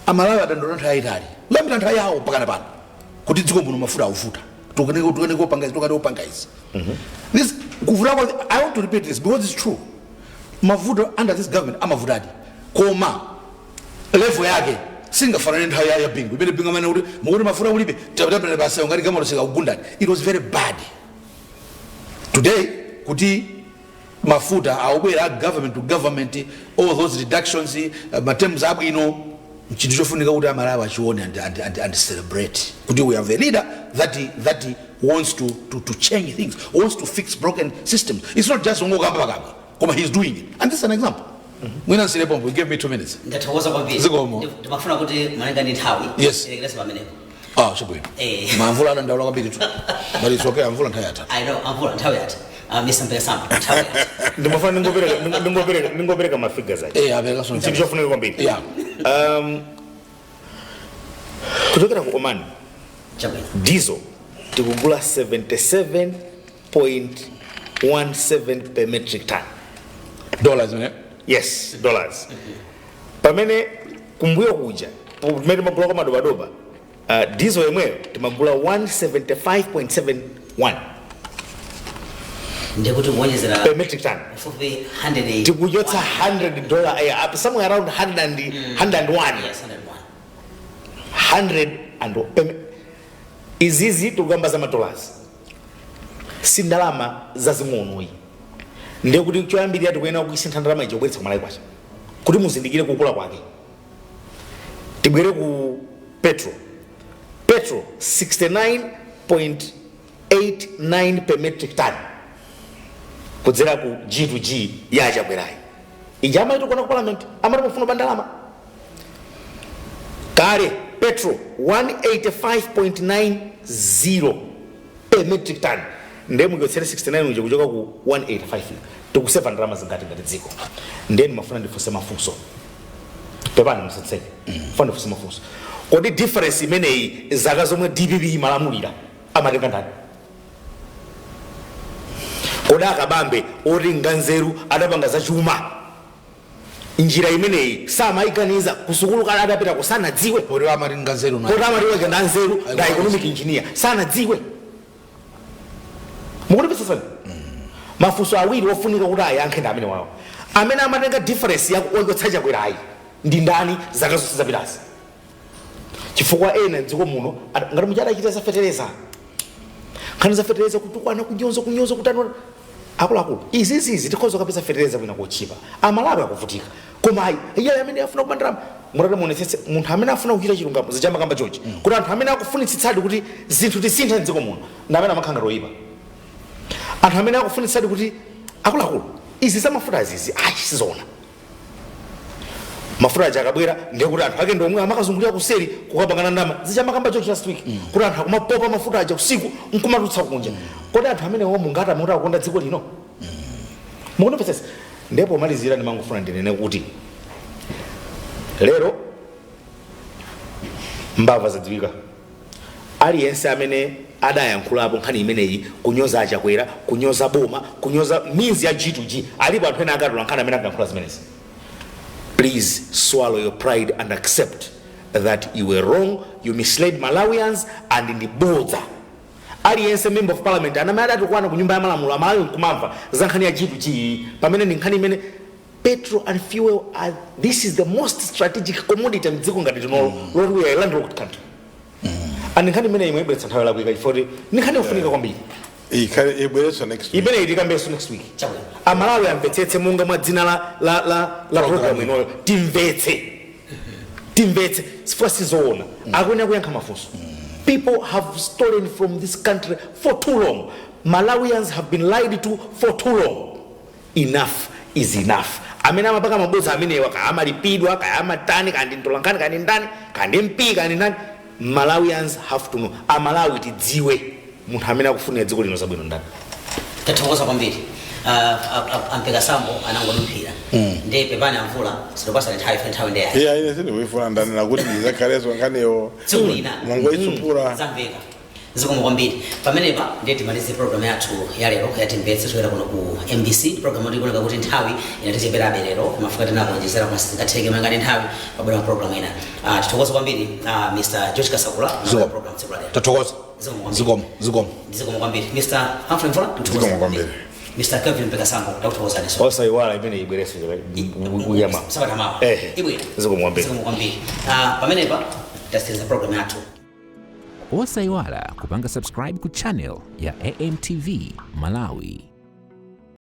Amalawi adandaula nthawi yayitali, kuyambira nthawi yawo pakana pano, kuti dziko muno mafuta akuvuta, tukaneko kupanga izi, tukaneko kupanga izi. This kuvuta kwa, I want to repeat this because it's true, mavuto under this government amavutadi, koma level yake singafanane nthawi ya Bingu, imene Bingu amene kuti mukuti mafuta kulibe, tapitapita pasewo ngati gamaloseka kugundani. It was very bad. Today kuti mafuta akubwera, government to government, all those reductions, ma terms abwino, chinthu chofunika kuti Amalawi achione and celebrate kuti we have a leader that wants to change things, wants to fix broken systems. It's not just ungokamba pakamwa, koma he's doing it, and this is an example. Mwina nsilepompo, give me 2 minutes. Ndathokoza kwambiri. Zikomo. Ndimafuna kuti malinga ndi nthawi tilekerese pamenepo. Ah, chabwino. Mamvula adandaula kwambiri tu, but it's okay, amvula nthawi yatha. I know, amvula nthawi yatha. Mr Mpesamba, nthawi yatha. Ndimafuna ndingopereka ma figures aja. Eh, apereka sono. Chinthu chofunika kwambiri. Kuchokera ku Oman, diesel tikugula 77.17 per metric ton. Dollars, ne? Yes, dollars. Pamene kumbuyo kuja pamene timagula kwa madobadoba, diesel yemweyo timagula 175.71. Ndikuti kuonjezera per metric ton fupi 100. Tikuchotsa $100, up somewhere around 100 and 101. Yes, 101. 100 and izizi tikukamba za madollars, si ndalama zazing'onoyi. Ndiye kuti choyambirira tikuyenera kuisintha ndalama ija kubweretsa kumalawi kwacha kuti muzindikire kukula kwake. Tibwere ku petrol. Petrol 69.89 per metric ton kudzera ku G to G ya Chakwerayi ija amati kuona ku parliament, amati mufuna bandalama kale. Petrol 185.90 per metric ton. Ndiye muchotsere 69 uja kuchoka ku 185, tikuseva ndalama zingati ngati dziko? Ndiye ndimafuna ndifunse mafunso. Pepani, musatseke, funa ndifunse mafunso. Kodi difference imeneyi zaka zomwe DPP imalamulira amatenga ndani? Kodi akabambe oti nganzeru adapanga zachuma, njira imeneyi samayiganiza kusukulu kale adapita kusanadziwe? Poti amati nganzeru na Kodi amati wake ndanzeru nda economic engineer, sanadziwe? Mukundipesesani? Mafunso awiri ofunika kuti ayankhe ndi amene wawo. Amene amatenga difference ya oyotsa Chakwerayi ndi ndani zaka zonse zapitazi? Chifukwa ena mdziko muno ngati muja adachita za fetereza, nkhani za fetereza, kutukwana, kunyoza, kunyoza, kutani. Akuluakulu, izizizi tikhoza kapeza fetereza kwina kochipa, Amalawi akuvutika. Koma ayi, iye amene afuna kuba ndalama. Mutati muonetsetse, munthu amene afuna kuchita chilungamo zichamakamba chonchi kuti anthu amene akufunitsitsadi kuti zinthu tisinthe mdziko muno ndi amene amakhala ngati oyipa. Anthu amene akufunitsitsadi kuti akuluakulu, izi zamafuta azizi, ayi, sizoona, mafuta aja akabwera ndiye kuti anthu ake ndiomwe amakazungulira kuseri kukapangana ndalama. Zichamakamba chonchi last week kuti anthu akumapopa mafuta aja usiku nkumatulutsa kunja. Kodi anthu amene omwe mungati amuti akukonda dziko lino? Mukundipesesa? Ndipo pomalizira ndimangofuna ndinene kuti lero mbava zadziwika. Aliyense amene adayankhulapo nkhani imeneyi, kunyoza Achakwera, kunyoza boma, kunyoza means ya G2G, alipo anthu ena akatula nkhani amene akayankhula zimenezi, please swallow your pride and accept that you were wrong, you misled Malawians, and ndi bodza. Aliyense member of parliament anamene adatukwana ku Nyumba ya Malamulo, Amalawi nkumamva za nkhani ya G2G, pamene ndi nkhani imene petrol and fuel are, this is the most strategic commodity mdziko ngati tinolo loti we are a landlocked country. And nkhani imene imwe ibweretsa nthawi yolakwika, chifukwa kuti ndi nkhani yofunika kwambiri. Ikhale ibweretso next week. Imene itikambenso next week. Chabwino. Amalawi amvetsetse monga mwa dzina la program inoyo. Timvetse, timvetse, chifukwa sizoona. Akuyenera kuyankha mafunso. People have stolen from this country for too long. Malawians have been lied to for too long. Enough is enough. Amene amapaka mabodza amenewa, kaya amalipidwa, kaya amatani, kaya ndi mtolankhani, kaya ndi ndani, kaya ndi MP, kaya ndi ndani, Malawians have to know. Amalawi tidziwe munthu amene akufunira dziko lino zabwino ndani. Tathokoza kwambiri. Ampeka sambo anangodumphira ndi pepani, amvula sitopasani nthawi, ife nthawi ndeyayi. Iya, ine sindikuifuna, ndanena kuti ndizakhalenso nkhaniyo. Tsiku lina. Mwangoitsupula. Zamveka, zikomo kwambiri. Pamenepa ndiye timalize program yathu ya lero yatimvetse toyera kuno ku MBC. Program yoti ikuoneka kuti nthawi inaticheperabe lero, mafuka tinakuonjezera koma sizingatheke mangani nthawi pabwera program ina. Tithokoze kwambiri Mr George Kasakula. Zikomo. Program tsiku la lero. Tathokoza. Zikomo kwambiri. Zikomo, zikomo. Zikomo kwambiri, Mr Humphrey Mvula. Zikomo kwambiri. Mr Kevin Mpekasambo, ndakuthokozani. Osayiwala, imene ibwereso kuyama. Sabata mawa. Ehe. Ibwera. Zikomo kwambiri. Zikomo kwambiri. Pamenepa tasiriza program yathu. Osayiwala kupanga subscribe ku channel ya AMTV Malawi.